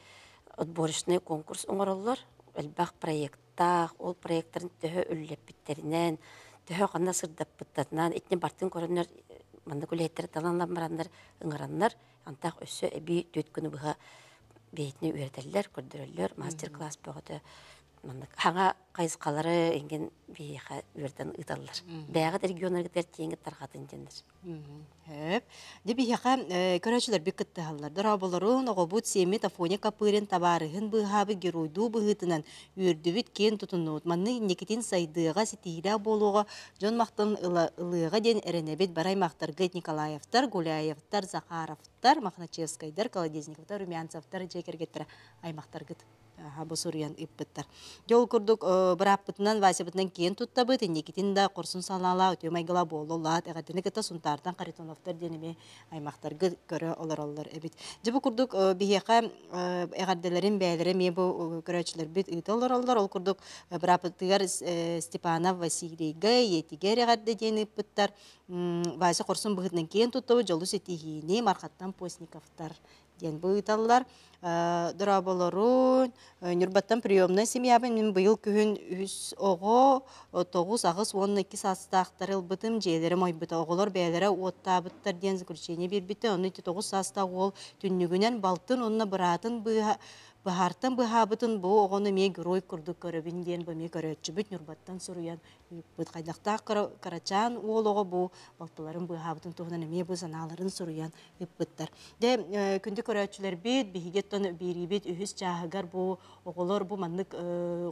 отборочный конкурс оҥороллор. Элбэх проекттаах, ол проектарын төһө үлэлэппиттэринэн, төһө ханна сырдаппыттарынан, итини бартын көрөннөр маннык үлэһиттэри талан бараннар ыҥыраннар, антах өссө эбии 4 күнү быһа бэйэтини үөрэтэллэр, көрдөрөллөр, мастер-класс бөҕөтө маннык хаҥа хайысхалары эҥин биһиэхэ үөрэтэн ыыталлар. Бэйэҕит регионнаргытыгар тиэҥҥит тарҕатын диэннэр. Хөп. Дьэ биһиэхэ көрөөччүлэрбит кыттыһаллар. Дорооболорун, оҕобут сиэммит Афоня Копырин табаарыһын быыһаабыт геройдуу быһыытынан үөрдүбүт, киэн тутуннубут. Маннык инникитин сайдыаҕа, ситиһиилээх буолуоҕа, дьон махтан ылыаҕа диэн эрэнэбит. Бары аймахтаргыт Николаевтар, Гуляевтар, Захаровтар, Мохначевскайдар, Колодезниковтар, Румянцевтар дьиэ кэргэттэрэ аймахтаргыт. Бу суруйан ыыппыттар. Дьэ ол курдук бырааппытынан Васябытынан киэн туттабыт, инникитин да хорсун санаалаах, үтүө майгылаах буола улаат, эҕэрдэни кытта Сунтаартан Харитоновтар диэн эмиэ аймахтарга көрө олороллор эбит. Дьэ бу курдук биһиэхэ эҕэрдэлэрин бэйэлэрэ эмиэ бу көрөөччүлэрбит ыыта олороллор. Ол курдук бырааппытыгар Степанов Василийга ийэтигэр эҕэрдэ диэн ыыппыттар. Вася хорсун быһыытынан киэн туттабыт, дьолу ситиһиини Мархаттан Постниковтар диэн быыталлар. Дорооболорун, Ньурбаттан приемнай семьябын мин быйыл күһүн үс оҕо, 9, 8 уонна 2 саастаахтары ылбытым, дьиэлэрим ойбута. Оҕолор бэйэлэрэ уоттаабыттар диэн заключение биэрбитэ. Онно ити 9 саастаах уол түннүгүнэн балтын уонна быраатын быыһа быһаартан быһаабытын бу оҕону эмиэ герой курдук көрөбүн диэн бу эмиэ көрөөччүбүт Ньурбаттан суруйан ыыппыт. Хайдахтаах кырачаан уол оҕо бу балтыларын быыһаабытын туһунан эмиэ бу санааларын суруйан ыыппыттар. Дьэ, күндү көрөөччүлэрбит, биһиги оттон биэриибит үһүс чааһыгар бу оҕолор бу маннык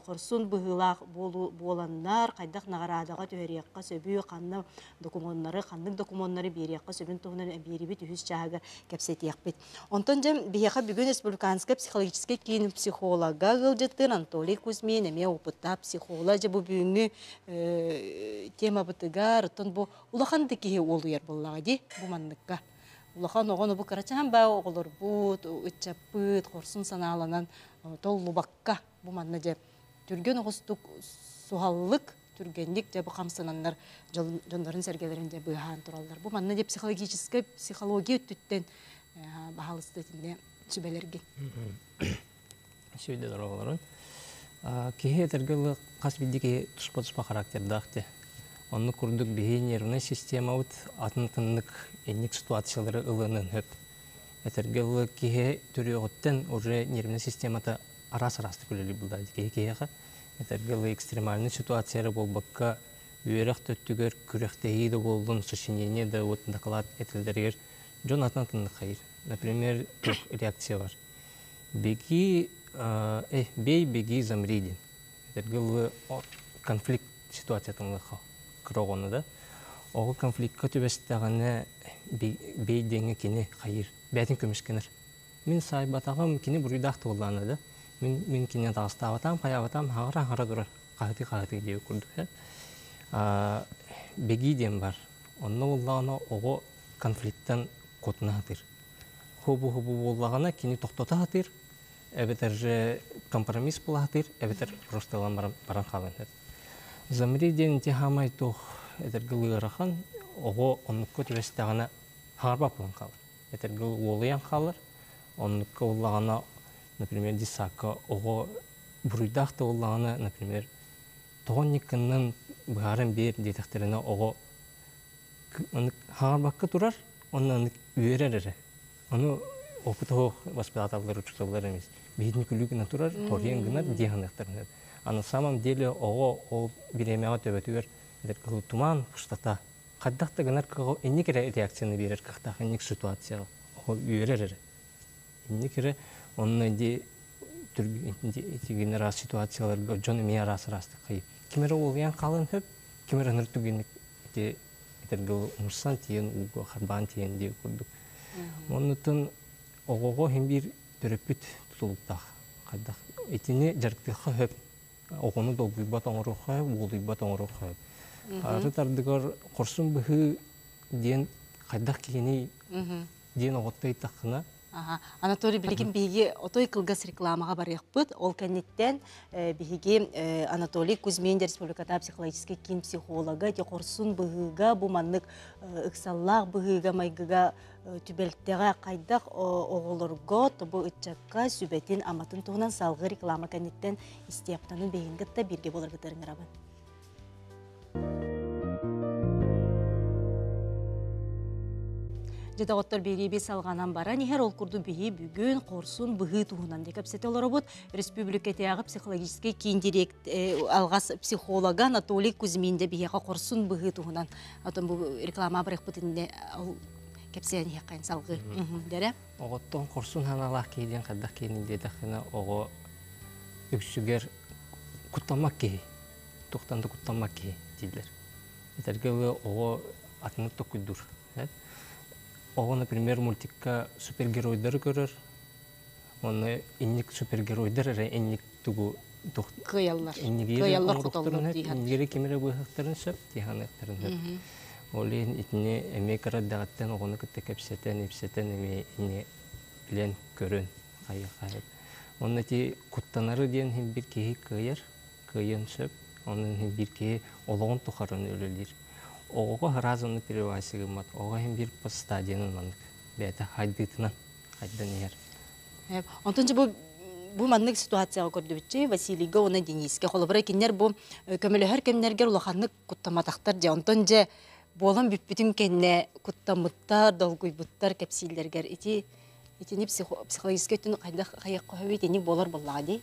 хорсун быһыылаах буоланнар, хайдах наҕараадаҕа түһэриэххэ сөбүй, ханна докумуоннары, ханнык докумуоннары биэриэххэ сөбүн туһунан биэриибит үһүс чааһыгар кэпсэтиэхпит. Онтон дьэ, биһиэхэ бүгүн Республиканскай психологическай киин психолога ыалдьыттыыр Анатолий Кузьмин, эмиэ опыттаах психолог. Дьэ, бу бүгүҥҥү темабытыгар, оттон бу улахан да киһи уолуйар буоллаҕа дии, бу манныкка. Улахан оҕону бу кырачаан баа оҕолорбут, ыччаппыт хорсун санааланан толлубакка бу манна дьэ түргэн оҕустук суһаллык түргэнник дьэ бу хамсананнар дьоннорун сэргэлэрин дьэ быыһаан тураллар. Бу манна дьэ психологическай психология өттүттэн баһаалыста итиннэ сүбэлэргин. Сүүйдэ дороголорун. Киһи этэргэ хас биирдии киһи туспа-туспа характердаах дии. Оннук курдук биһи нервнай системабыт атын-атыннык инник ситуациялары ылыанын сөп. Этэргэ дылы киһи төрүөҕүттэн уже нервнай системата араас-араастык үлэлиир булда киһи киһиэхэ. Этэргэ дылы экстремальный ситуация эрэ буолбакка үөрэх да өттүгэр күрэхтэһии да буоллун, сочинение да вот доклад этэллэригэр дьон атын-атыннык хайыр. Например, реакция бар. Беги, бей, беги, замри диэн. Этэргэ дылы конфликт ситуациятын ылыахха кыра оҕону да. Оҕо конфликтка түбэстэҕинэ бей диэҥҥэ кини хайыыр, бэйэтин көмүскэнэр. Мин саайбатаҕым, кини буруйдаах да буоллаҕына да, мин, мин кинини атаҕастаабатаҕым, хайаабатаҕым хаҕара-хаҕара турар, хаһытыы-хаһытыы диэбит курдук. Беги диэн бар. Онно буоллаҕына оҕо конфликттан куотуна сатыыр. Хобу-хобу буоллаҕына кини тохтото сатыыр, эбэтэр же компромисс була сатыыр, эбэтэр просто ылан баран, баран хаалан иһэр. Замри диэн ити хаамай туох этэргэ ыарахан, оҕо оннукка түбэстэҕинэ хаарбах буолан хаалар. Этэргэ уолуйан хаалар. Оннукка буоллаҕына, например, детсадка оҕо буруйдаах да буоллаҕына, например, тоҕо инниккиннэн быһааран биэр диэтэхтэринэ оҕо хаарбакка турар, онно үөрэр эрэ. Ону опытоох воспитателлар, учууталлар эмиз биһитини күлүү гына турар, хоруйан гынар дии саныахтарын. А на самом деле оҕо ол бириэмэҕэ төбөтүгэр туман пустота хайдах да гынар кыаҕа инник эрэ реакцияны биэрэр кыахтаах инник ситуацияҕа оҕо үөрэр эрэ. Инник эрэ онно ди итигин араас ситуацияларга дьон эмиэ араас араастык хайы. Ким эрэ уолуйан хаалан сөп, ким эрэ ыныр түгэнник ити этэргэ умсан тиийэн ууга харбаан тиийэн диир курдук. Оннуттан оҕоҕо иһин биир төрөппүт тутулуктаах. Хайдах итини дьарыктыахха сөп. Оҕону долгуйбат оҥоруохха сөп, уолуйбат оҥоруохха сөп. Арыт ардыгар хорсун быһыы диэн хайдах киһини диэн оҕотто ыйыттаххына Анатолий, билигин биһиги отой кылгас рекламаҕа барыахпыт. Ол кэнниттэн биһиги Анатолий Кузьмин республиката психологический киин психолога ити хорсун быһыыга бу маннык ыксаллаах быһыыга майгыга түбэлтэҕэ хайдах оҕолорго тобу ыччакка сүбэтин аматын туһунан салгыы реклама кэнниттэн истиэхтанын биһигин кытта бииргэ буоларгытыгар ыҥырабын. Дьэ доҕоттор биэрииби салҕанан баран иһэр ол курдук биһи бүгүн хорсун быһыы туһунан дьэ кэпсэтэ олоробут. Республикатааҕы психологическай киин директ алҕас психолога Анатолий Кузьмин дьэ биһиэхэ хорсун быһыы туһунан отон бу реклама барыахпыт иннинэ ол кэпсээн иһиэххин салҕыы. Дэрэ. Оҕоттон хорсун санаалаах киһи диэн хайдах киһини диэтэххинэ оҕо үксүгэр куттаммат киһи туохтан да куттаммат киһи дииллэр. Этэргэ дылы оҕо атыннык токуйдуур. Оҕо, например, мультикка супергеройдары көрөр, уонна инник супергеройдар эрэ инник тугу кыайаллар. Кыайаллар хотоллор дии Иннигири ким эрэ быыһыахтарын сөп, дии саныахтарын сөп. Ол иһин итини эмиэ кыра эрдэҕиттэн оҕону кытта кэпсэтэн, ипсэтэн эмиэ ини билэн, көрөн хайыахха Онно ити куттанары диэн иһин бир киһи кыайар, кыайыан сөп. Онон иһин биир киһи олоҕун тухары үлэлиир. Оҕоҕо сразу оннук перевайсы гыммат. Оҕо иһин биир стадиянан маннык бэйэтэ хайдыытынан хайдан иһэр. Онтон дьэ бу бу маннык ситуацияҕа көрдүбүтчү Василийга уонна Денискэ холобура кинилэр бу көмөлөһөр кэмнэргэр улаханнык куттаматахтар дьэ онтон дьэ буолан бүппүтүн кэннэ куттаммыттар долгуйбуттар кэпсииллэргэр ити итини психологическай өттүн хайдах хайыахха сөбүй итинник буолар буоллаҕа дии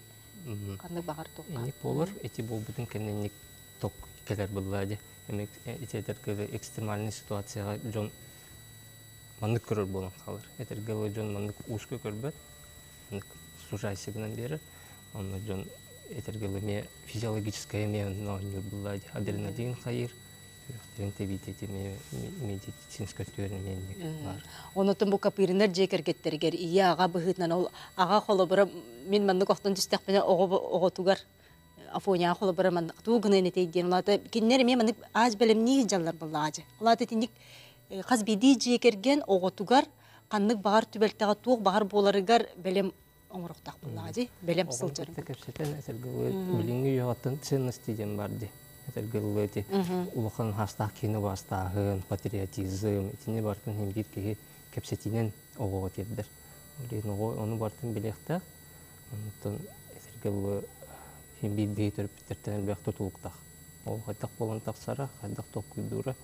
Ханнык баҕар туохха. Инник буолар, ити буолбутун кэннэ инник ток кэлэр буолла дии. Эми ити этэргэ экстремальный ситуацияҕа дьон маннык көрөр буолан хаалар. Этэргэ дылы дьон маннык ууска көрбөт, маннык сужайся гынан биэрэр. Онно дьон этэргэ дылы эмиэ физиологическай эмиэ онно оонньуур буолла дии. Адреналин хайыыр, сүрэхтэрин тэбиитэ ити медицинскэй өттүгэр эмиэ инник баар. Онотон бу Копыриннар дьиэ кэргэттэригэр ийэ аҕа быһыытынан ол аҕа холобура мин маннык охтон түстэхпинэ оҕо оҕотугар Афоняҕа холобура маннык тугу гыныан этэй диэн улаата кинилэр эмиэ маннык аас бэлэмнии сылдьаллар буоллаҕа дьэ. Улаата итинник хас биирдии дьиэ кэргэн оҕотугар ханнык баҕар түбэлтэҕэ туох баҕар буоларыгар бэлэм оҥоруохтаах буоллаҕа дии бэлэм сылдьарын кытта кэпсэтэн этэргэ билиҥҥи үйэҕиттэн ценности диэн бар дии этэргэ дылы ити улахан хаастаах киһини убаастааһын патриотизм итини барытын иһин биир киһи кэпсэтиинэн оҕоҕо тиэрдэр ол иһин оҕо ону барытын билиэхтээх онтон этэргэ дылы иһин биир биһи төрөппүттэртэн элбэх тутулуктаах ол хайдах буолан тахсара хайдах толкуйдуура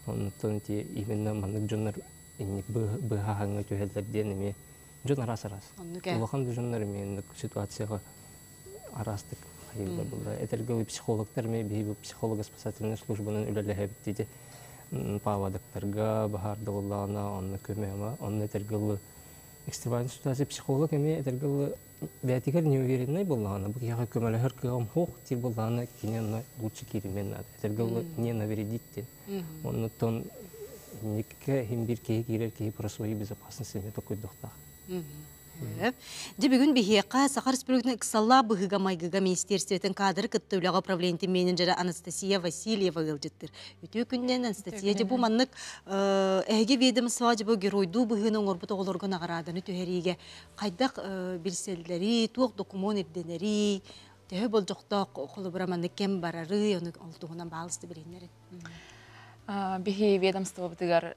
онтон ити именно маннык дьоннор инник быһааһыҥҥа түһэллэр диэн эмиэ Дьон араас-араас. Улахан да дьоннор эмиэ ситуацияҕа араастык хайыыллар буолла. Этэргэ психологтар эмиэ биһиги психолого-спасательнай службанан үлэлэһэбит диэти паводоктарга баһаарда буоллаҕына онно көмө онно этэргэ ылы экстремальный ситуация психолог эмиэ этэргэ ылы бэйэтигэр неуверенный буоллаҕына бу киһиэхэ көмөлөһөр кыаҕым суох диир буоллаҕына кини онно лучше кииримиэн наада этэргэ ылы не навредить диэн Оннуттан инникке иһин биир киһи киирэр киһи про свою безопасность эмиэ токуйдуохтаах. Дьэ бүгүн биһиэхэ Саха Республикатын ыксаллаах быһыыга-майгыга министерствотын кадры кытта үлэҕэ управлениетын менеджерэ Анастасия Васильева ыалдьыттыр. Үтүө күннэн Анастасия дьэ бу маннык эһиги ведомство дьэ бу геройдуу быһыыны оҥорбут оҕолорго наҕарааданы түһэриигэ хайдах билсэллэрий, туох докумуон ирдэнэрий, төһө болдьохтоох холобура маннык кэм барарый, ону ол туһунан баалысты билиһиннэрин. Биһи ведомствобытыгар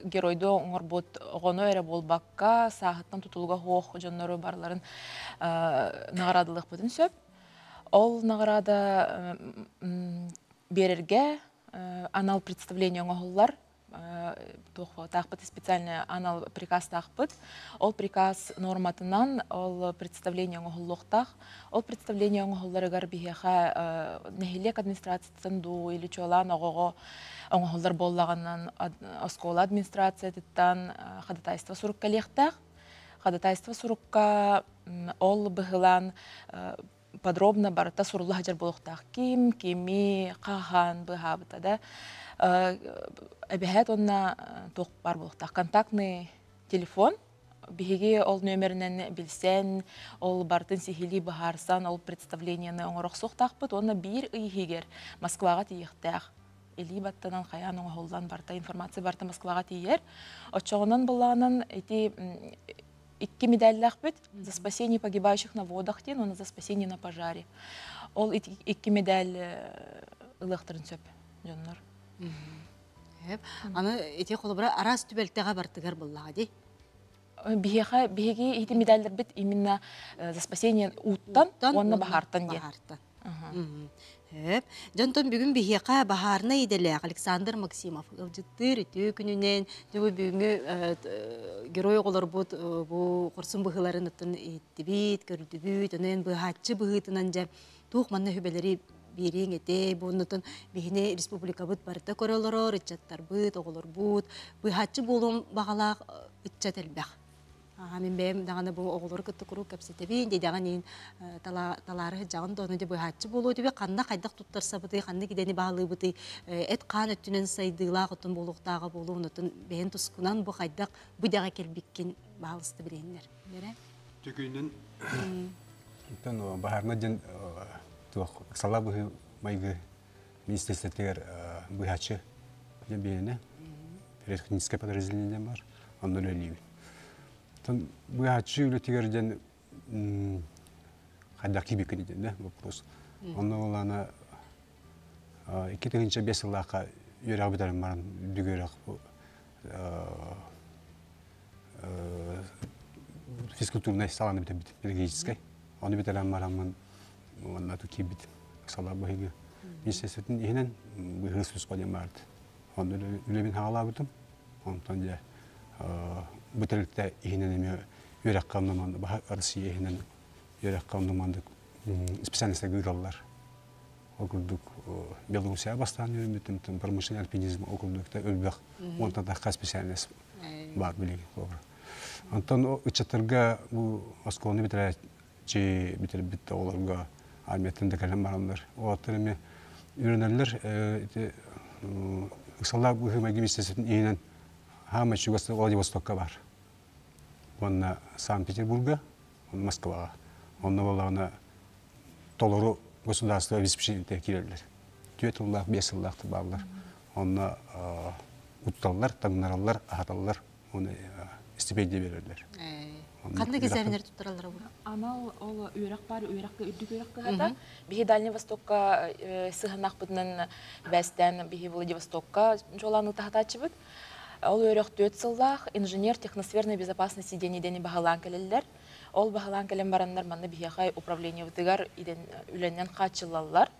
геройдуу оҥорбут оҕону эрэ буолбакка, сааһыттан тутулуга суох дьоннору барыларын наҕараадалыахпытын сөп. Ол наҕараада биэрэргэ анал представление оҥоһуллар туохтаахпыт специальный анал приказтаахпыт. Ол приказ норматынан ол представление оҥоһуллуохтаах. Ол представление оҥоһулларыгар биһиэхэ нэһилиэк администрациятыттан дуу или чуолаан оҕоҕо оҥоһуллар буоллаҕынан оскуола администрациятыттан ходатайство сурук кэлиэхтээх. Ходатайство сурукка ол быһылаан подробно барыта сурулла сылдьар буолуохтаах. Ким, кими, хаһан быһаабыта да. Эбэһээт уонна туох баар буолуохтаах. Контактный телефон биһиги ол нүөмэринэн билсэн, ол барытын сиһилии быһаарсан, ол представлениены оҥорохсуохтаахпыт уонна биир ый иһигэр Москваҕа тиийиэхтээх. Илии баттанан хайаан оҥоһуллан барыта информация барыта Москваҕа тиийэр. Оччоҕунан былаанан ити икки медаллаахпыт за спасение погибающих на водах диэн уонна за спасение на пожаре. Ол икки медаль ылыахтарын сөп дьоннор. Аны ити холобура араас түбэлтэҕэ бартыгар буллаҕа дии. Биһиэхэ биһиги ити медалларбыт именно за спасение ууттан уонна баһаартан диэн. Баһаартан. Хөп. Дьонтон бүгүн биһиэхэ баһаарынай идэлээх Александр Максимов ыалдьыттыыр үтүө күнүнэн бу бүгүҥҥү герой оҕолорбут бу хорсун быһыыларын оттон иһиттибит, көрдүбүт, онон быһааччы быһыытынан дьэ туох манна сүбэлэри биэриэҥ этэй, бу оннотон биһини республикабыт барыта көрө олорор, ыччаттарбыт, оҕолорбут быһааччы буолуон баҕалаах ыччат элбэх. Аха, мин бэйэм даҕаны бу оҕолору кытта куруук кэпсэтэбин, дидэҕин иин талаары сылдьаҕын да, ону дьэ быһааччы буолуо түбэ, ханна хайдах туттарсабытый, ханнык идэни баһылыыбытый, эт-хаан өттүнэн сайдыылаах оттон буолуохтааҕа буолуо, онутун бэйэн тускунан бу хайдах бу идэҕэ кэлбиккин баһаалыста билиһиннэр. Бэрэ? Түкүүнүн Оттон баһаарна диэн туох ыксалаах быһыы майгы министерствотыгар быһааччы диэн биһиэнэ техническое подразделение диэн бар онно үлэлиибин. Оттон быһааччы үлэтигэр диэн хайдах киирбиккин диэн да вопрос. Онно буоллаҕына 2005 сыллаахха үөрэҕи бүтэрэн баран үрдүк үөрэх физкультурнай салааны бүтэрбит педагогическай. Ону бүтэрэн бараммын уонна киирбит салаа быһыгы министерствотын иһинэн быһыы служба диэн баарт. Онно үлэбин хаалаабытым. Онтон дьэ бу тэрилтэ иһинэн эмиэ үөрэххэ оннуман Россия иһинэн үөрэххэ оннумандык специальностарга ыыталлар. Ол курдук Белоруссия бастаан үөрэммитим, промышленный альпинизм ол курдук өлбөх уонтан тахха специальность баар билигин холобура. Онтон ыччаттарга бу оскуоланы бүтэрээччи бүтэрбит оҕолорго армияттан да кэлэн бараннар уолаттар эмиэ үөрэнэллэр ити ыксаллаах быһыы-майгы министерствотын иһинэн хаамай чугас Владивостокка бар. Уонна Санкт-Петербурга, Москваҕа. Онно буоллаҕына толору государство обеспечениетэ киирэллэр. Түөрт сыллаах, биэс сыллаах бааллар. Онно утталлар, таҥнараллар, аһаталлар, уонна стипендия биэрэллэр. Ханнык экзаменнар туттараллара бу? Анал ол үөрэх бар, үөрэхкэ үрдүк үөрэх кыһата. Биһи Дальний Востокка сыһынахпытынан бэстээн биһи Владивостокка дьолааны таһатааччыбыт. Ол үөрэх түөрт сыллаах инженер техносферной безопасности диэн идэни баһылаан кэлэллэр. Ол баһылаан кэлэн бараннар манна биһиэхэ управлениебытыгар үлэннэн хааччыллаллар.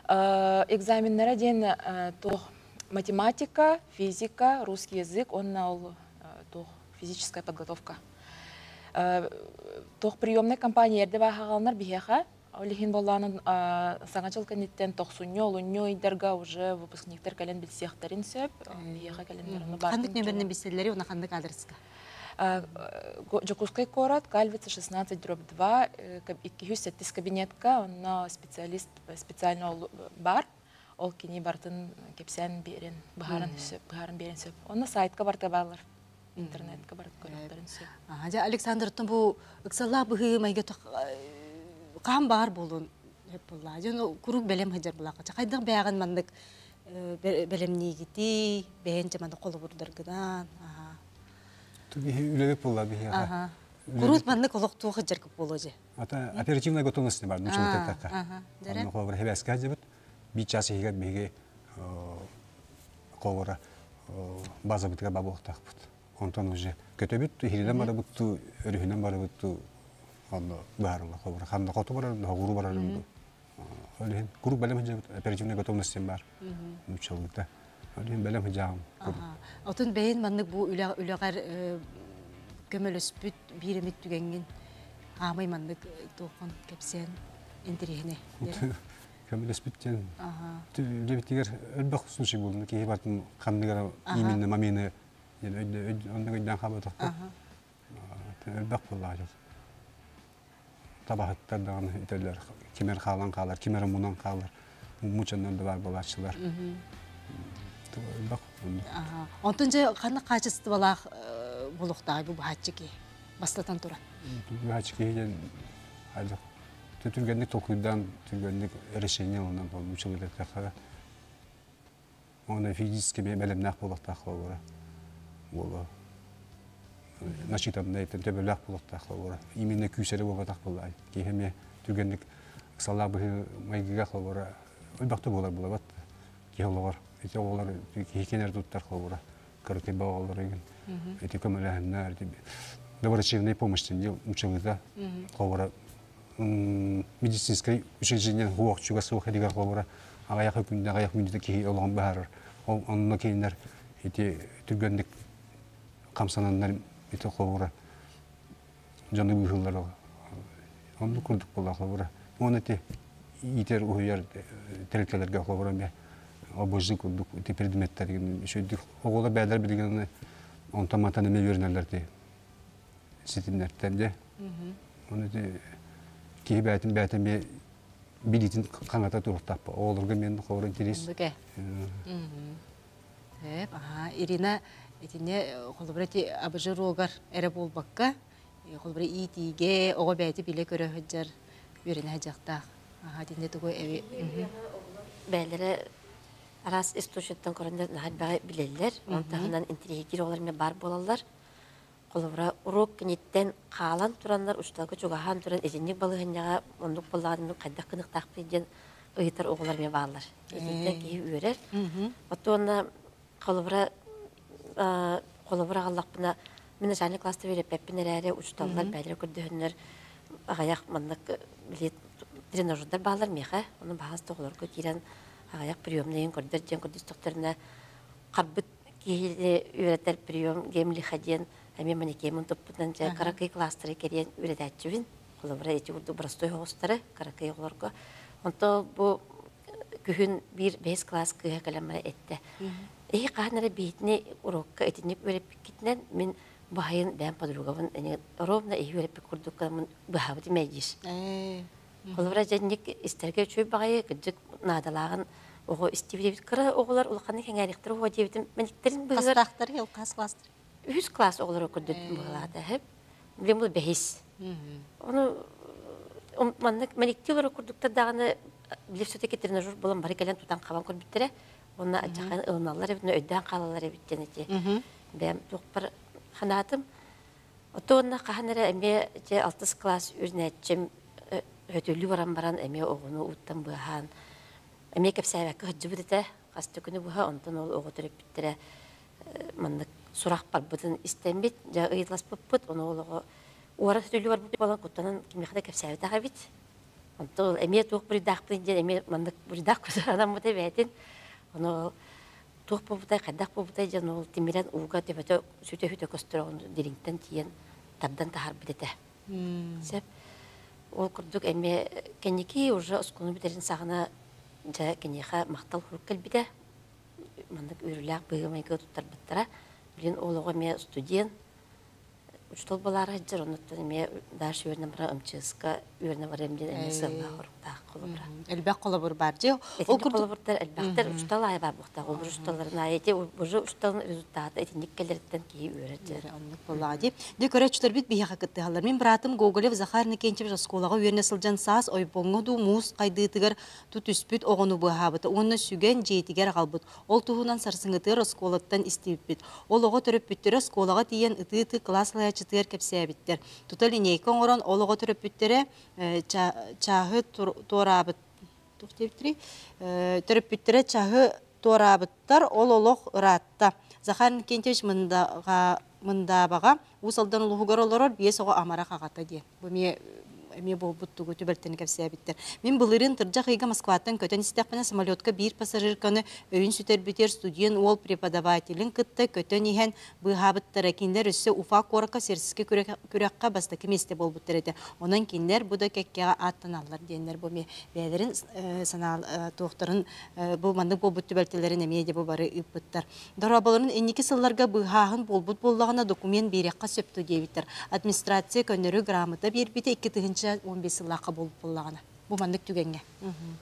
Экзаменнара диэн туох математика, физика, русский язык, уонна ол туох физическая подготовка. Туох приемная компания эрдэ бааһаҕаланар биһиэхэ Ол иһин буоллаҕына саҥа дьыл кэнниттэн тохсунньу, олунньу ыйдарга уже выпускниктар кэлэн билсиэхтэрин сөп. Биһиэхэ кэлэннэр ону Ханнык нөмеринэн билсэллэри уонна ханнык адреска? Дьокуускай куорат, Кальвица 16 2, 207 кабинетка, онно специалист специально ол бар. Ол кини барытын кэпсээн биэрэн, быһааран сөп, быһааран биэрэн сөп. Онно сайтка барыта бааллар. Интернетка барыт көрүөхтэрин сөп. Дьэ, Александртан бу ыксаллаах быһыы майга хаан баар буолуон сөп буоллаа. Дьон куруук бэлэм сылдьар булаахха. Хайдах бэйэҕин маннык бэлэмниигитий, бэйэн дьэ маннык холобурдаргынан. Биһи үлэбит буолла биһиэхэ. Куруук маннык олохтуох сылдьаргыт буолуо дьэ. Ата оперативная готовность бар, нуччалыы эттэххэ. Онно холобура хэбээскэ сылдьыбыт. Биир час иһигэр биһиги холобура базабытыгар бабуохтаахпыт. Онтон уже көтөбүт, иһиринэн барабыт туу, өрүһүнэн барабыт туу, онно быһаарыллар. Холобура ханна хоту барар, хоҕуру барар дуу. Ол иһин куруук бэлэм сылдьабыт, оперативная готовность диэн баар. Нууччалыыта. Ол иһин бэлэм сылдьаҕым. Отун бэйэн маннык бу үлэҕэр көмөлөспүт биир эмит түгэҥҥин аамай маннык туоххун кэпсээн интэриэһинэй. Көмөлөспүт диэн үлэбитигэр элбэх случай буолла. Киһи бартын ханныгара именно момины оннук өйдөөн хаалбатахпыт. Элбэх буоллаҕа. Табаһыттар даҕаны этэллэр, кимэр хаалан хаалар, кимэр мунан хаалар, мучаннан да баар буолааччылар. Элбэх. Онтон дьэ ханнык хаачыстыбалаах буолуохтааҕый бу быһааччы киһи бастатан туран? Быһааччы киһи диэн түргэнник толкуйдаан, түргэнник решение ылынан мучылыйдахха Оны физически бэлэмнээх буолуохтаах буолара. Буолуо. Начитаннай төбөлөөх буолуохтаах буолара. Именно күүсэри буолбатах буолла. Киһи эмиэ түргэнник ыксалаах быһыы майгыга холобура өлбөхтө буолар булабат. Киһи олоҕор ити оҕолор киһи кинер туттар холобура. Кырытыйба оҕолор игин. Ити көмөлөһөннөр доброчинная помощь дил училыта холобура медицинскэй учреждение хуох чугас суох этигэр холобура аҕыйах күндэ аҕыйах күндүтэ киһи олоҕун быһаарар. Ол онно кинилэр ити түргэнник хамсананнар ити холобура дьону быыһыыллар оннук курдук буолла холобура. Уонна ити иитэр уһуйар тэрилтэлэргэ холобура эмиэ обожи курдук ити предметтэр үчүгдүк оҕолор бэйэлэр билигин онтон мантан эмиэ үөрэнэллэр ти ситимнэртэн дьэ Оны киһи бээтин бээтин эмиэ билиитин хаҥата туруохтаахпа. Оҕолорго мен холобура интерес. Ирина итинне холобура ити абыжы эрэ буолбакка холобура иитиигэ оҕо бэйти билэ көрө сылдьар үөрэнэ сылдьахтаах. Аха итинне тугу эби Бээлэрэ араас источниктан көрөннөр наһаа элбэҕи билэллэр. Онон таһынан интириэһиргиир оҕолор эмиэ баар буолаллар. Холобура, уруок киниттэн хаалан тураннар, учууталга чугаһаан туран итинник балаһыанньаҕа оннук буоллаҕына хайдах гыныахтаахпытый диэн ыйытар оҕолор эмиэ бааллар. Итинтэн киһи үөрэр. Оттон холобура, холобура аҕаллахпына, мин начальник класста үөрэппэппин эрээри, учууталлар бэйэлэрэ көрдөһөннөр аҕыйах маннык били тренажердар бааллар миэхэ. Ону баһаас оҕолорго киирэн аҕыйах приемнайын көрдөр диэн көрдөстөхтөрүнэ, харбыт киһини үөрэтэр прием Гемлиха диэн эмиэ манекемын туппутунан дьэ кыракый кластеры кэриэн үөрэтээччибин. Холобура ити курдук простой оҕустары кыракый оҕолорго. Онто бу күһүн биир бэһис класс кыыһа кэлэн бара эттэ. Эһи хаһан эрэ биһитини урокка итинник үөрэппиккитинэн мин баһайын бэйэм подругабын ровно эһи үөрэппит курдук гынаммын быһаабыт имэйдиир. Холобура дьэнник истэргэ үчүгэй баҕайы кырдьык наадалааҕын оҕо истибит кыра оҕолор улаханнык кэҥээриэхтэрэ уһуо диэбитим мэниктэрин быыһыгар Хастаахтар ил хас класстар? Үһүс класс оҕолоро көрдөттүм быһалаата эһэп. Билим бу бэһис. Ону маннык мэниктии олорор курдуктар даҕаны билир все-таки тренажер буолан бары кэлэн тутан хабан көрбүттэрэ. Уонна адьахан ылыналлар эбит, өйдөөн хаалаллар эбит диэн ити бэйэм туохпар ханаатым. Оттон хаһан эрэ эмиэ дьэ алтыс кылаас үүнээччим өтөлүү баран баран эмиэ оҕону ууттан быаһаан эмиэ кэпсээбэккэ сылдьыбыт этэ. Хас да күнү быһа онтон ол оҕо төрөппүттэрэ маннык сурах барбытын истэммит, дьэ ыйыталаспыппыт, ону ол оҕо уора сөтөлүү барбыт буолан куттанан кимиэхэ да кэпсээбэтэх эбит. Онтон ол эмиэ туох буруйдаахпын диэн эмиэ маннык буруйдаах кутуранаммыт эбээтин. Ону ол туох буолбутай, хайдах буолбутай диэн ол тимирэн ууга төбөтө сүтэ-сүтэ көстөр оҕону дириҥтэн тиийэн тардан таһаарбыт этэ. Сөп. Ол курдук эмиэ кэнники уже оскуоланы бүтэрин саҕана дьэ киниэхэ махтал сурук кэлбитэ. Маннык үөрүүлээх быһыы-майгы туттарбыттара. Билин ол оҕо эмиэ студент, учуутал буолаары сылдьар, оннуттан эмиэ дальше үөрэнэ барар МЧС-ка үөрэнэ барыам диэн эмиэ сыаллаах соруктаах холобура. Элбэх холобур бар дии. Ол курдук холобурдар элбэхтэр учуутал аайы бар буохтаах. Ол учууталларын аайы ити уже учууталын результата итинник кэлэриттэн киһи үөрэр дьэ. Оннук буоллаҕа дии. Дьэ көрөөччүлэрбит биһиэхэ кыттыһаллар. Мин быраатым Гоголев Захар Иннокентьевич оскуолаҕа үөрэнэ сылдьан саас ойбоҥҥо дуу муус хайдыытыгар түспүт оҕону быыһаабыта уонна сүгэн дьиэтигэр аҕалбыт. Ол туһунан сарсыҥҥытыгар оскуолаттан истибиппит. Ол оҕо төрөппүттэрэ оскуолаҕа тиийэн ытыы-ытыы кылаас салайааччытыгар кэпсээбиттэр. Тута линейка оҥорон ол оҕо төрөппүттэрэ чааһы туораабыт туох диэбиттэрий төрөппүттэрэ чаһы туораабыттар, ол олох ыраатта. Захар Иннокентьевич Мындаабаҕа Уус Алдан улууһугар олорор биэс оҕо амарах аҕата диэн. Бу эмиэ эмиэ буолбут тугу түбэлтэни кэпсээбиттэр. Мин былырыын тырдьах ыйга Москваттан көтөн истэхпинэ самолетка биир пассажирканы өйүн сүтэрбитигэр студент уол преподавателин кытта көтөн иһэн быыһаабыттара. Кинилэр өссө Уфа куоракка сельскэй күрэххэ бастакы миэстэ буолбуттар этэ. Онон кинилэр бу да кэккэҕэ ааттаналлар диэннэр бу эмиэ бэйэлэрин санаа туохтарын бу маннык буолбут түбэлтэлэрин эмиэ дьэ бу бары ыыппыттар. Дорооболорун инники сылларга быыһааһын буолбут буоллаҕына документ биэриэххэ сөп дуо диэбиттэр. Администрация көннөрү грамота биэрбитэ 2015 сыллаахха буолбут буоллаҕына. Бу маннык түгэҥҥэ.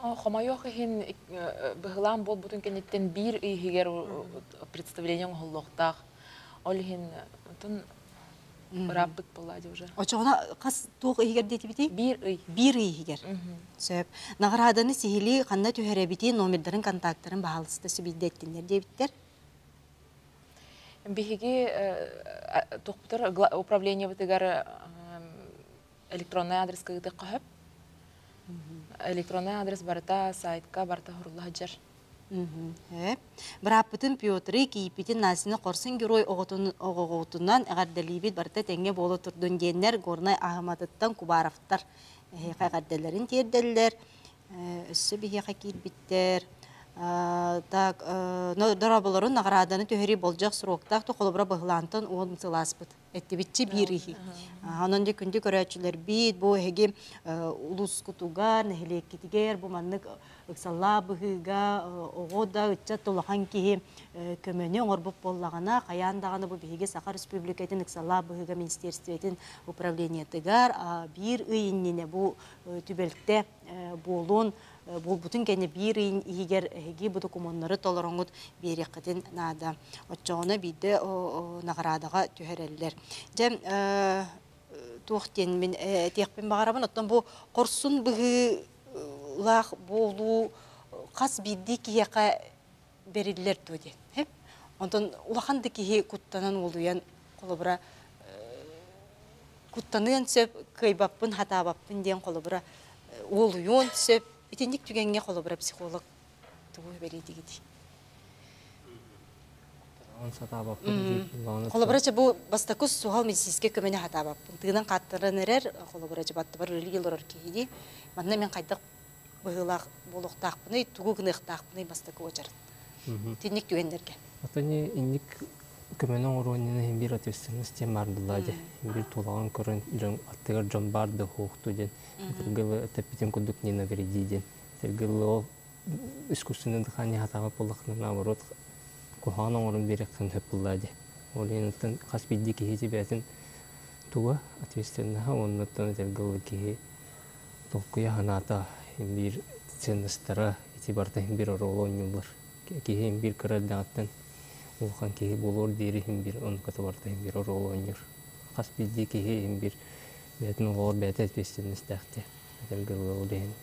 Хомойуох иһин быһылаан буолбутун кэнниттэн биир ый иһигэр представление оҥоһуллуохтаах. Ол иһин отун ырааппыт буолла дии уже. Очоҕуна хас туох иһигэр диэтибитий? Биир ый. Биир ый иһигэр. Сөп. Наҕарааданы сиһилии ханна түһэрэбитий, номердарын, контактарын баһаалыста сибиирдэттиннэр диэбиттэр. Биһиги туохпутар управлениебытыгар электроннай адреска ыытыахха сөп. Электроннай адрес барыта сайтка барыта сурулла сылдьар. Бырааппытын Петры, кийииппитин Настяны хорсун герой оҕоҕутунан эҕэрдэлиибит барыта тэҥҥэ буола турдун диэннэр Горнай Аһыматыттан Кубаровтар эһиэхэ эҕэрдэлэрин тиэрдэллэр. Өссө биһиэхэ киирбиттэр. Так, дорооболорун наҕарааданы түһэрии болдьох сроктаах холобура быһылаантан уон сылааспыт. Эттибитчи биир иһи. Онон дьэ күндү көрөөччүлэрбит, бу эһиги улуускутугар, нэһилиэккитигэр бу маннык ыксаллаах быһыыга оҕо да, ыччат да улахан киһи көмөнү оҥорбут буоллаҕына, хайаан даҕаны бу биһиги Саха Республикатын ыксаллаах быһыыга министерствотын управлениетыгар биир ый иннинэ бу түбэлтэ буолуон буолбутун кэннэ биир ыйын иһигэр эһиги бу докумуоннары толороҥҥут биэриэххитин наада. Оччоҕуна биирдэ наҕараадаҕа түһэрэллэр. Дьэ, туох диэн мин этиэхпин баҕарабын. Оттон бу хорсун быһыылаах буолуу хас биирдии киһиэхэ бэриллэр дуо диэн. Онтон улахан да киһи куттанан уолуйан холобура куттаныан сөп, кыайбаппын, хатаабаппын диэн холобура уолуйуон сөп. Итинник түгэҥҥэ холобура психолог тугу бэлиэтигитий? Сатаабаппын Холобура, бу бастакы суһал медицинскэй көмөнү хатаабаппын. Тыынан хааттаран эрэр, холобура, баттыбар үлэлии олорор киһини. Манна мен хайдах быһыылаах буолуохтаахпыный, тугу гыныахтаахпыный бастакы уочарат. Итинник түгэннэргэ. Отони инник көмөнү оҥоруон иһин биир ответственность диэн баар буолла дии. Биир тулаҕын көрөн дьон аттыгар дьон баар да хуохту диэн. Этэргилы тэппитин курдук не навреди диэн. Этэргилы ол искусственное дыхание хатаабат буоллаххына наоборот куһаҕан оҥорон биэриэххин сөп буолла дии. Ол иһин хас биирдии киһи бэйэтин туга ответственноһа уонна этэргилы киһи толкуйа санаата биир ценностара ити барыта иһин биир оруолу оонньууллар. Киһи иһин биир кыра эрдэҕиттэн улахан киһи буолуор диэри иһин биир оннуката барыта иһин биир оруолу оонньуур. Хас биирдии киһи иһин биир бэйэтин олоҕор бэйэтэ ответственностаах этэргэ дылы ол иһин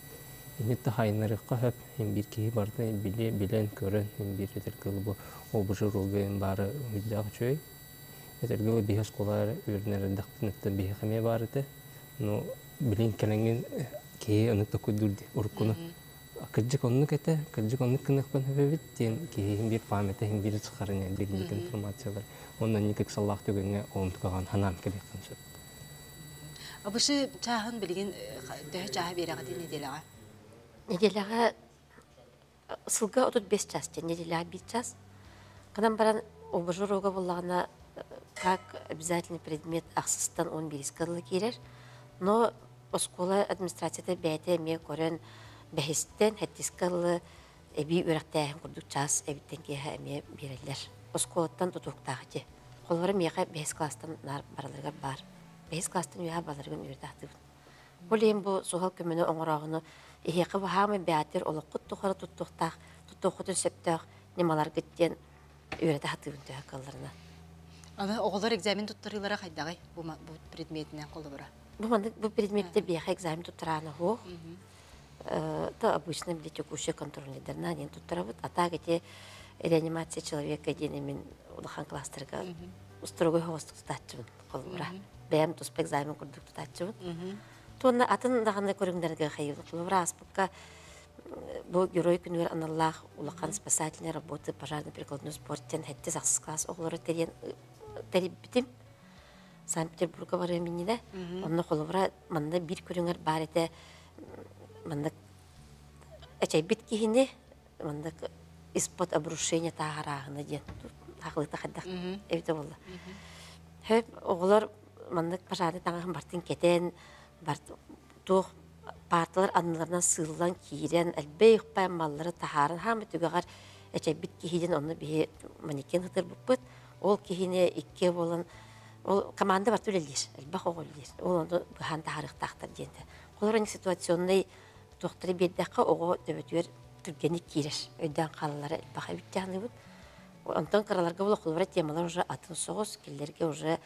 инник да хайыннарыахха сөп иһин биир киһи барыта билиэ билэн көрөн иһин биир этэргэ дылы бу обж оруолга иһин баара үрдээх үчүгэй этэргэ дылы биһи оскуолаҕа үөрэнэр эрдэхпитинэ биһиэхэ эмиэ баар этэ но билин кэлэҥҥин киһи ону токуйдуур дии уруккуну кырдьык оннук этэ кырдьык оннук гыныахпын сөп эбит диэн киһи иһин биир памята иһин биир сахарыня биир инник информациялар уонна инник ыксаллаах түгэҥҥэ онтукаҕын ханаан кэлиэххин сөп Абышы чааһын билигин төһө чааһы биэрэҕитий нэдиэлэҕэ? Нэдиэлэҕэ сылга 35 час диэн нэдиэлэҕэ биир час. Гынан баран ОБЖ уруога буоллаҕына как обязательный предмет ахсыстан он биирискэ дылы киирэр. Но оскуола администрацията бэйэтэ эмиэ көрөн бэһистэн сэттискэ дылы эбии үөрэхтээһин курдук чаас эбиттэн киэһэ эмиэ биэрэллэр. Оскуолаттан тутуһуктаах ити. Холобура миэхэ бэһис класстан наар бараларыгар баар. Бэһис класстан үөһэ бараларыгар үөрэтэ Ол иһин бу суһал көмөнү оҥорооһуну эһиэхэ баһаамай бээтир олоххут тухары туттуохтаах, туттуоххутун сөптөөх ньымаларгыт диэн үөрэтэ сатыыбын төһө кыалларынан. Аны оҕолор экзамен туттарыылара хайдаҕый бу бу предметинэн холобура? Бу маннык бу предметте биэхэ экзамен туттараана суох. То обычно били текущая контрольныйдарна диэн туттарабыт. А так эти реанимация человека диэн мин улахан кластерга устуругу хоҕостук тутааччыбын холобура. Бэйэм туспа экзамен курдук тутааччыбын. Туонна атын даҕаны көрүҥнэргэ хайыбыт. Холобура ааспыкка бу герой күнүгэр аналлаах улахан спасательные работы пожарно-прикладной спорт диэн сэттис ахсыс класс оҕолоро тэрийэн тэрийбитим. Санкт-Петербурга барыам иннинэ. Онно холобура манна биир көрүҥэр баар этэ маннык эчэйбит киһини маннык из-под обрушения тааһарааһына диэн хаахылыта хайдах эбитэ буолла. Хөп оҕолор маннык пожарный таҥаһын бартын кэтэн барт туох парталар анныларынан сыыллан киирэн элбэх маллары таһааран хаама түгэҕэр эчэйбит киһи диэн онно биһи манекен ытырбыппыт. Ол киһини икки буолан ол команда барыта үлэлиир, элбэх оҕо үлэлиир. Ол ону быһаан таһаарыахтаахтар диэн. Холобура ситуационнай туохтары биэрдэххэ оҕо төбөтүгэр түргэнник киирэр, өйдөөн хаалаллара элбэх эбит дьаһаныбыт. Онтон кыраларга була холобура темалар уже атын соҕус, кинилэргэ уже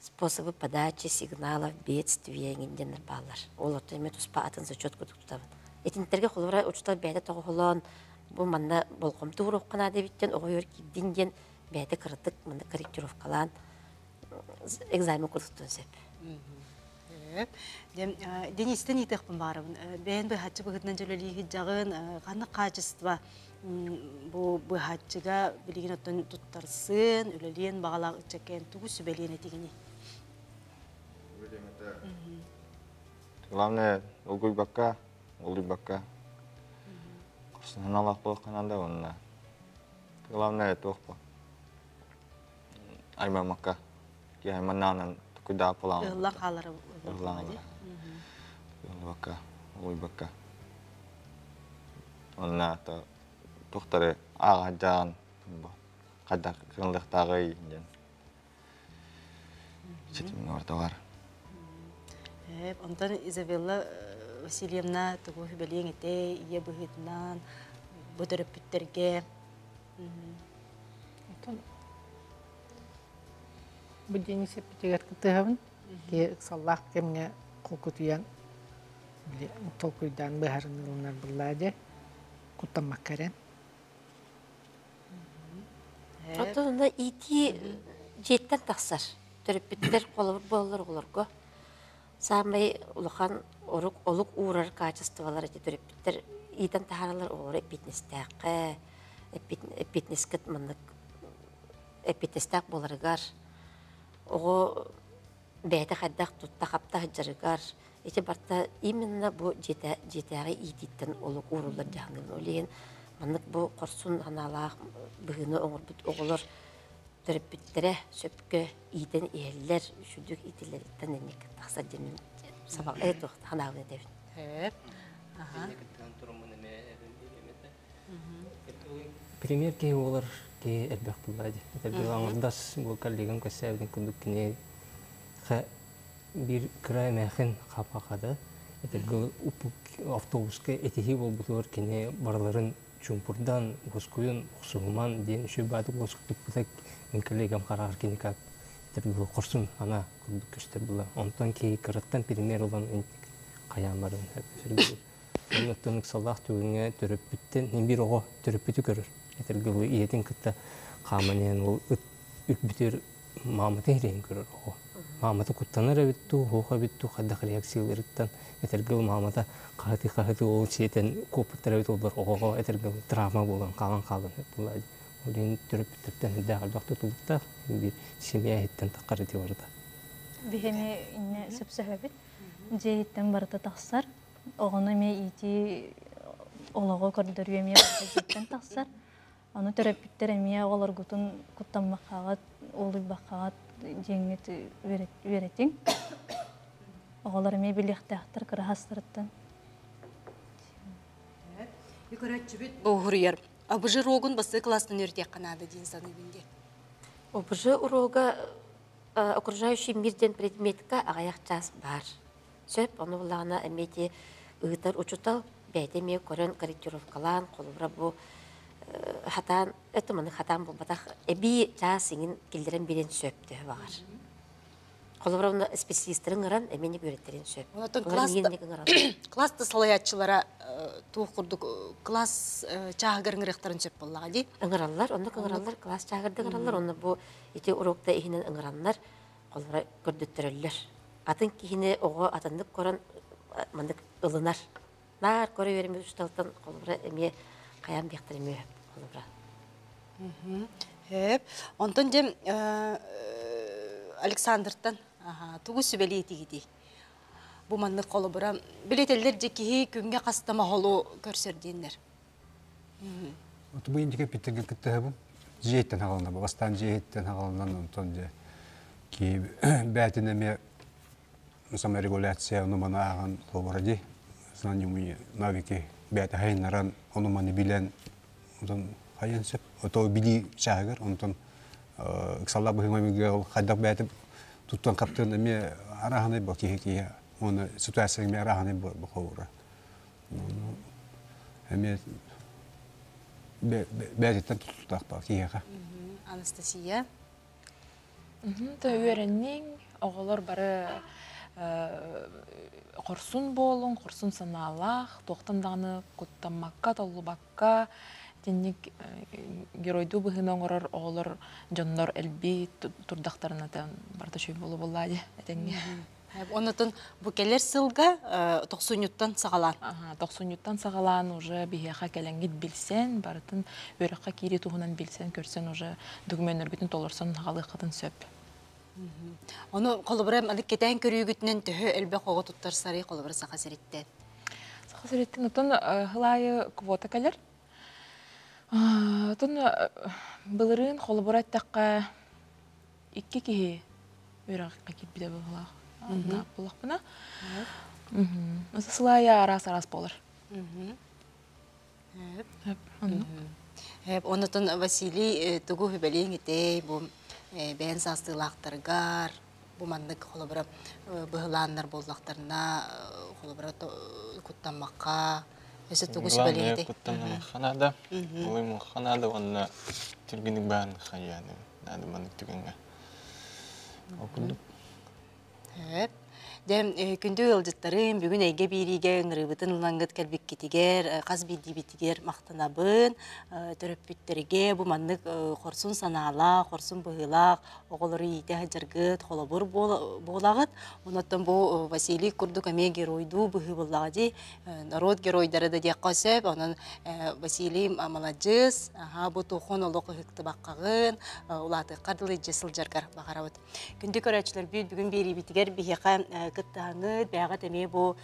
способы подачи сигналов, бедствия эҥин диэннэр бааллар. Ол оттон эмиэ туспа атын зачет курдук тутабын. Итинтэргэ холобура учуутал бэйэтэ тоҕоһолоон бу манна болҕомто ууруохха наада эбит диэн оҕо үөр киирдин диэн бэйэтэ кыратык манна корректировкалаан экзамен курдуктун сөп. Денистен иитиэхпин баарабын. Бэйэн быһаччы быһытынан дьөлөлии сылдьаҕын, ханнык качество бу быһаччыга билигин оттон туттарсын, үлэлиэн баҕалаах ыччаккын тугу сүбэлиэн этигиний? Главное, улгуйбакка, улуйбакка, санаалаах буолуохха наада уонна главное туох бу аймамакка киһи айманнаанан тукуйдаах буолаҕын Ыһыллан хаалара ыһыллан улуйбакка улуйбакка уонна туохтары ааҕа хайдах кыаллыахтааҕый диэн ситимҥэ барыта бар. Онтон Изабелла Васильевна тугу сүбэлиэҥ этэй ийэ быһыытынан бу төрөппүттэргэ Онтон бу Денис эппитигэр кыттыһабын. Киһи ыксаллаах кэмҥэ холкутуйан толкуйдаан быһаарыныы ылынар буоллаа дьэ куттаммакка эрэн. Оттон онно иитии дьиэттэн тахсар. Төрөппүттэр холобур буолаллар оҕолорго. Саамай улахан орук олук уурар качестволар эти төрөппүттэр иитэн таһаараллар оҕолору эппиэтинэстээххэ, эппиэтинэскэ маннык эппиэтинэстээх буоларыгар, оҕо бэйэтэ хайдах тутта-хапта сылдьарыгар ити барыта именно бу дьиэтээҕи иитииттэн олук ууруллар дьаһаныыбын. Ол иһин маннык бу хорсун санаалаах быһыыны оҥорбут оҕолор төрөппүттэрэ сөпкө иитэн иһэллэр, үчүгдүк иитиллэриттэн инник тахсар диэн сабаҕа туох санаабын этэбин. Пример киһи буолар киһи элбэх буолла дии. Этэргэ аҥардас бу коллегам кэссээбитин курдук кини биир кыра эмээхин хапахада этэргэ автобуска этиһии буолбутугар кини барыларын чуумпурдан уоскуйун охсуһуман диэн үчүгэй баатык уоскутуппута мин коллегам хараҕар кини как этэргэ хорсун ана курдук көстөр була. Онтон киһи кыраттан пример ылан хайаан барын Оннуттан ыксаллаах түгэҥҥэ төрөппүттэн биир оҕо төрөппүтү көрөр. Этэргэ дылы ийэтин кытта хааман иһэн ол ыт үрбүтүгэр мааматын иһин көрөр оҕо. Маамата куттанар эбит дуу, суох эбит дуу, хайдах реакцияларыттан этэргэ дылы маамата хаһытыы-хаһытыы ол сиэтэн куоппуттар эбит олор оҕоҕо этэргэ дылы травма буолан хаалан хаалан буолла дии. Ол иһин төрөппүттэртэн элбэх элбэх тутулуктаах биир семья иһиттэн таххар ити барыта. Биһини инне сөпсөһөбүт. Дьиэһиттэн барыта тахсар. Оҕону эмиэ иитии олоҕу көрдөрүү эмиэ барыта дьиэттэн тахсар. Ону төрөппүттэр эмиэ оҕолоргутун куттаммаккаҕыт, уолуйбаккаҕыт диэҥҥит үөрэтиҥ. Оҕолор эмиэ билиэхтээхтэр кыра саастарыттан. Көрөөччүбүт уһуруйар. ОБЖ уруогун бастакы кылаастан үөрэтиэххэ наада диэн саныыбын диэн. ОБЖ уруога окружающий мир диэн предметка аҕыйах чаас баар. Сөп, ону буллаҕына эмиэ ити ыытар учутал бэйэтэ эмиэ көрөн корректировкалаан, холобура бу хатаан, это маны хатаан буолбатах, эбии чаас иҥин киллэрэн биэриэн сөп төһө баҕар. Холобура уонна специалистары ыҥыран эмиэ үөрэттэрин сөп. Онтон класс да салайааччылара туох курдук класс чааһыгар ыҥырыахтарын сөп буоллаҕа дии. Ыҥыраллар, оннук ыҥыраллар, класс чааһыгар да ыҥыраллар, онно бу ити урокта иһинэн ыҥыраннар, холобура көрдөттөрөллөр. Атын киһини оҕо атыннык көрөн маннык ылынар. Наар көрө үөрэммит учууталтан холобура эмиэ хайаан диэхтэр эмиэ холобура. Хөп. Онтон дьэ Александртан Тугу сүбэлии этигитий? Бу маннык холобура билетеллер же киһи күҥҥэ хаста моһолу көрсөр диэннэр. Бу индике питтерге кыттыһабын. Дьиэттэн хаҕалана бастаан дьиэттэн хаҕаланан онтон дьэ ки бээтин эмиэ саморегуляция ону маны ааҕан холобура ди знания навыки бээтэ хайыннаран ону маны билэн онтон хайан сөп ото билии чааһыгар онтон ыксаллаах быһыымамыга ол хайдах бээтэ туттан хаптыан эмиэ арааһынай бо киһи киһи уонна ситуация эмиэ арааһынай бо холобура эмиэ бээтиттэн тутулуктаах баа киһиэхэ. Анастасия. То үөрэнниҥ, оҕолор бары хорсун буолуҥ, хорсун санаалаах, туохтан даҕаны куттаммакка, толлубакка, итинник геройдуу быһыыны оҥорор оҕолор, дьоннор элбии турдахтарына барыта үчүгэй буолуо буоллаа дии этэҥҥэ. Онотон бу кэлэр сылга тохсунньуттан саҕалаан. Тохсунньуттан саҕалаан уже биһиэхэ кэлэҥҥит билсэн, барытын үөрэххэ киирии туһунан билсэн, көрсөн уже документнаргытын толорсон хаалыаххытын сөп. Ону холобура аны кэтээн көрүүгүтүнэн төһө элбэх оҕо туттарсарый холобура Саха сириттэн? Саха сириттэн отон сыл аайы квота кэлэр. Отон былырыын холобура эттэххэ икки киһи үөрэххэ киирбитэ быһыылаах. Буоллахпына. Сылаайа араас-араас буолар. Онотон Василий тугу хүбэлиэҥ этэй бу бэйэн саастыылаахтаргар бу маннык холобура быһылааннар буоллахтарына холобура куттаммакка өссө тугу сүбэлиэҥ этэй? Куттанымахха наада, улуймуохха наада уонна түргэнник баарын хайааны наада маннык түгэҥҥэ. Ол курдук. Сөп. Дьэ, күндү ыалдьыттарым, бүгүн эйгэ биэриигэ ыҥырыыбытын ылаҥҥыт кэлбиккитигэр, хас биирдиибитигэр махтанабын. Төрөппүттэргэ бу маннык хорсун санаалаах, хорсун быһыылаах оҕолору иитэ сылдьаргыт холобур буолаҕыт. Онон бу Василий курдук эмиэ геройдуу быһыы буоллаҕа дии. Норуот геройдара да диэххэ сөп. Онон Василий маладьыас, аһаа бу тухон олох ыһыктыбаккаҕын, улаатыаххар дылы илдьэ сылдьаргар баҕарабыт. Күндү көрөөччүлэрбит, бүгүн биэриибитигэр биһиэхэ кыттаһаҥыт, бэйэҕит эмиэ бу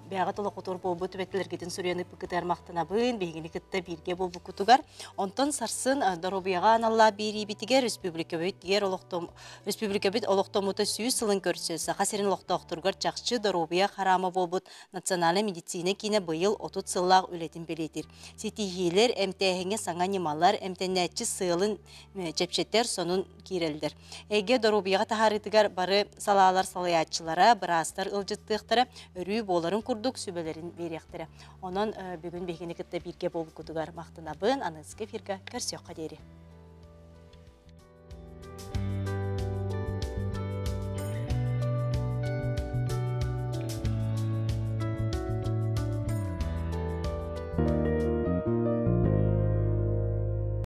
бэйэҕит олоххутугар буолбут түбэлтэлэргитин суруйан ыыппыккытыгар махтанабын, биһигини кытта бииргэ буолбуккутугар. Онтон сарсын доруобуйаҕа аналлаах биэриибитигэр республикабыт олохтом республикабыт олохтоммута 100 сылын көрсө Саха сирин олохтоохторугар чахчы доруобуйа хараама буолбут Национальнай медицина киинэ быйыл 30 сыллаах үлэтин бэлиэтиир. Ситиһиилэр, эмтээһиҥҥэ саҥа ньымалар, эмтэнээччи сыалын чэпчэтэр сонун киирэллэр. Эйгэ доруобуйаҕа таһаарыытыгар бары салаалар салайааччылара, быраастар ыалдьыттыахтара, өрүү буоларын курдук сүбэлэрин биэриэхтэрэ. Онон бүгүн биһигини кытта бииргэ буолбуккутугар махтанабын. Аныгыскы эфиргэ көрсүөххэ диэри.